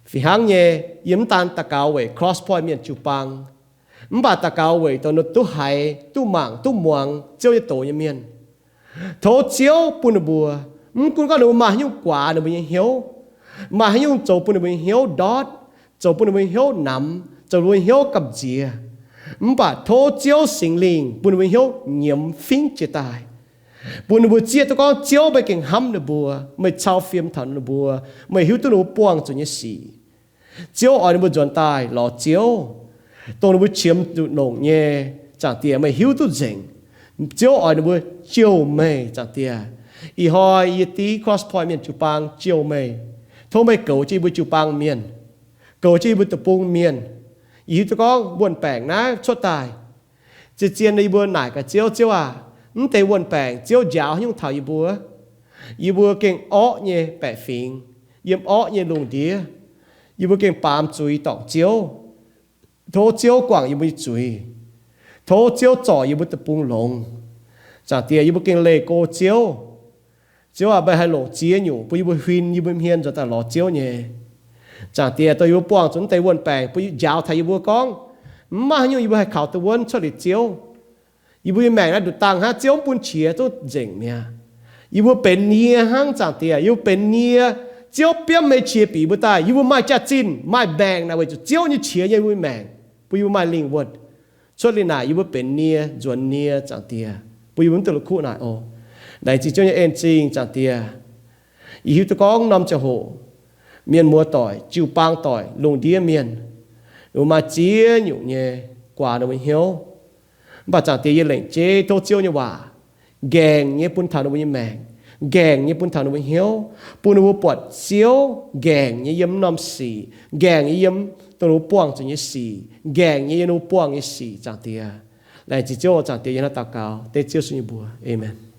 fih hnangv nyei, yie mv daan daux gaux weic Cross Point mienh jiu-baang, mv baac daux gaux weic dongh ninh duqv haiz, duqv mangc, duqv muangx Ziouv nyei doz nyei mienh. Tov Ziouv bun ninh mbuo, mv gunv gorngv ninh mbuo maaih haaix nyungc guaax ninh mbuo nyei hnyouv, maaih haaix nyungc zoux bun ninh mbuo nyei hnyouv ndortv, zoux bun ninh mbuo nyei hnyouv namx, zoux bun ninh mbuo nyei hnyouv gamh nziex, mv baac tov Ziouv Singx Lingh bun ninh mbuo nyei hnyouv nyiemz fingv jiez daaih, bun ninh mbuo zieqv duqv gorngv Ziouv meih gengh hnamv ninh mbuo, meih cau fim taux ninh mbuo, meih hiuv duqv ninh mbuo buangh zuqc nyei sic. Ziouv oix ninh mbuo nzuonx daaih lorz Ziouv, dongh ninh mbuo qiemx zuqc longc nyei. Zaangc Diex, meih hiuv duqv nzengc. Ziouv oix ninh mbuo jouh meih, Zaangc Diex. Ih hnoi yie div Cross Point mienh jiu-baang jouh meih. Tov meih goux jienv yie mbuo jiu-baang mienh, goux jienv yie mbuo deic-bung mienh. Yie hiuv duqv gorngv wuon-baengc naaiv cuotv daaih, zien-zien yie mbuo naaic gaax Ziouv, Ziouv aac, mv deix wuon-baengc Ziouv njaaux haaix nyungc taux yie mbuo? Yie mbuo gengh orqv nyei baeqc fingx, yiem orqv nyei lungh ndiev, yie mbuo gengh baamz zuiz dorngc Ziouv. Tov Ziouv guangc yie mbuo nyei zuiz. Tov Ziouv zorc yie mbuo deic-bung longx. Zaangc Diex, yie mbuo gengh leih go Ziouv. Ziouv aac, meih haih longc ziex nyungc bun yie mbuo huin yie mbuo hmien nzuonx daaih lorz Ziouv nyei. Zaangc Diex, dongh yie mbuo buangh zuqc mv deix wuon-baengc bun yie njaaux taux yie mbuo gorngv mv maaih haaix nyungc yie mbuo haih kaux duqv wuonv cuotv liuz Ziouv. Yie mbuo nyei maengc naaiv nduqc dangh hnangv, Ziouv mv bun qiex zungv nzengc mi'aqv. Yie mbuo benx nie hnangv, Zaangc Diex, yie mbuo benx nie. Ziouv biomv hmei qiex bieqc yie mbuo daaih, yie mbuo maaih jaax-zinh maaih maengc naaic weic zuqc Ziouv nyei qiex yiem yie mbuo nyei maengc, bun yie mbuo maaih lingh wuonh. Cuotv liuz naaic yie mbuo benx nie, nzuonx nie, Zaangc Diex, bun yie mbuo mv dungx la'kuqv naaic oc. Laengz zingh Ziouv nyei en-zingh, Zaangc Diex. Yie hiuv duqv gorngv norm ziangh hoc mienh muoz doic, jiu-baang doic, lungh ndiev mienh, ninh mbuo maaih ziex nyungc nyei guaax ninh mbuo hnyouv. Mv baac Zaangc Diex, yie lengc jeiv tov Ziouv nyei waac nqaengc nyei bun taux ninh mbuo nyei maengc, nqaengc nyei bun taux ninh mbuo hnyouv, bun ninh mbuo buatc Ziouv nqaengc nyei yiem norm sic, nqaengc nyei yiem dongh ninh mbuo buangh zuqc nyei sic, nqaengc nyei yiem ninh mbuo buangh nyei sic, Zaangc Diex. Laengz zingh Ziouv, Zaangc Diex, yie hnangv daux gaux dengv Ziouv Yesu nyei mbuox. Aamen.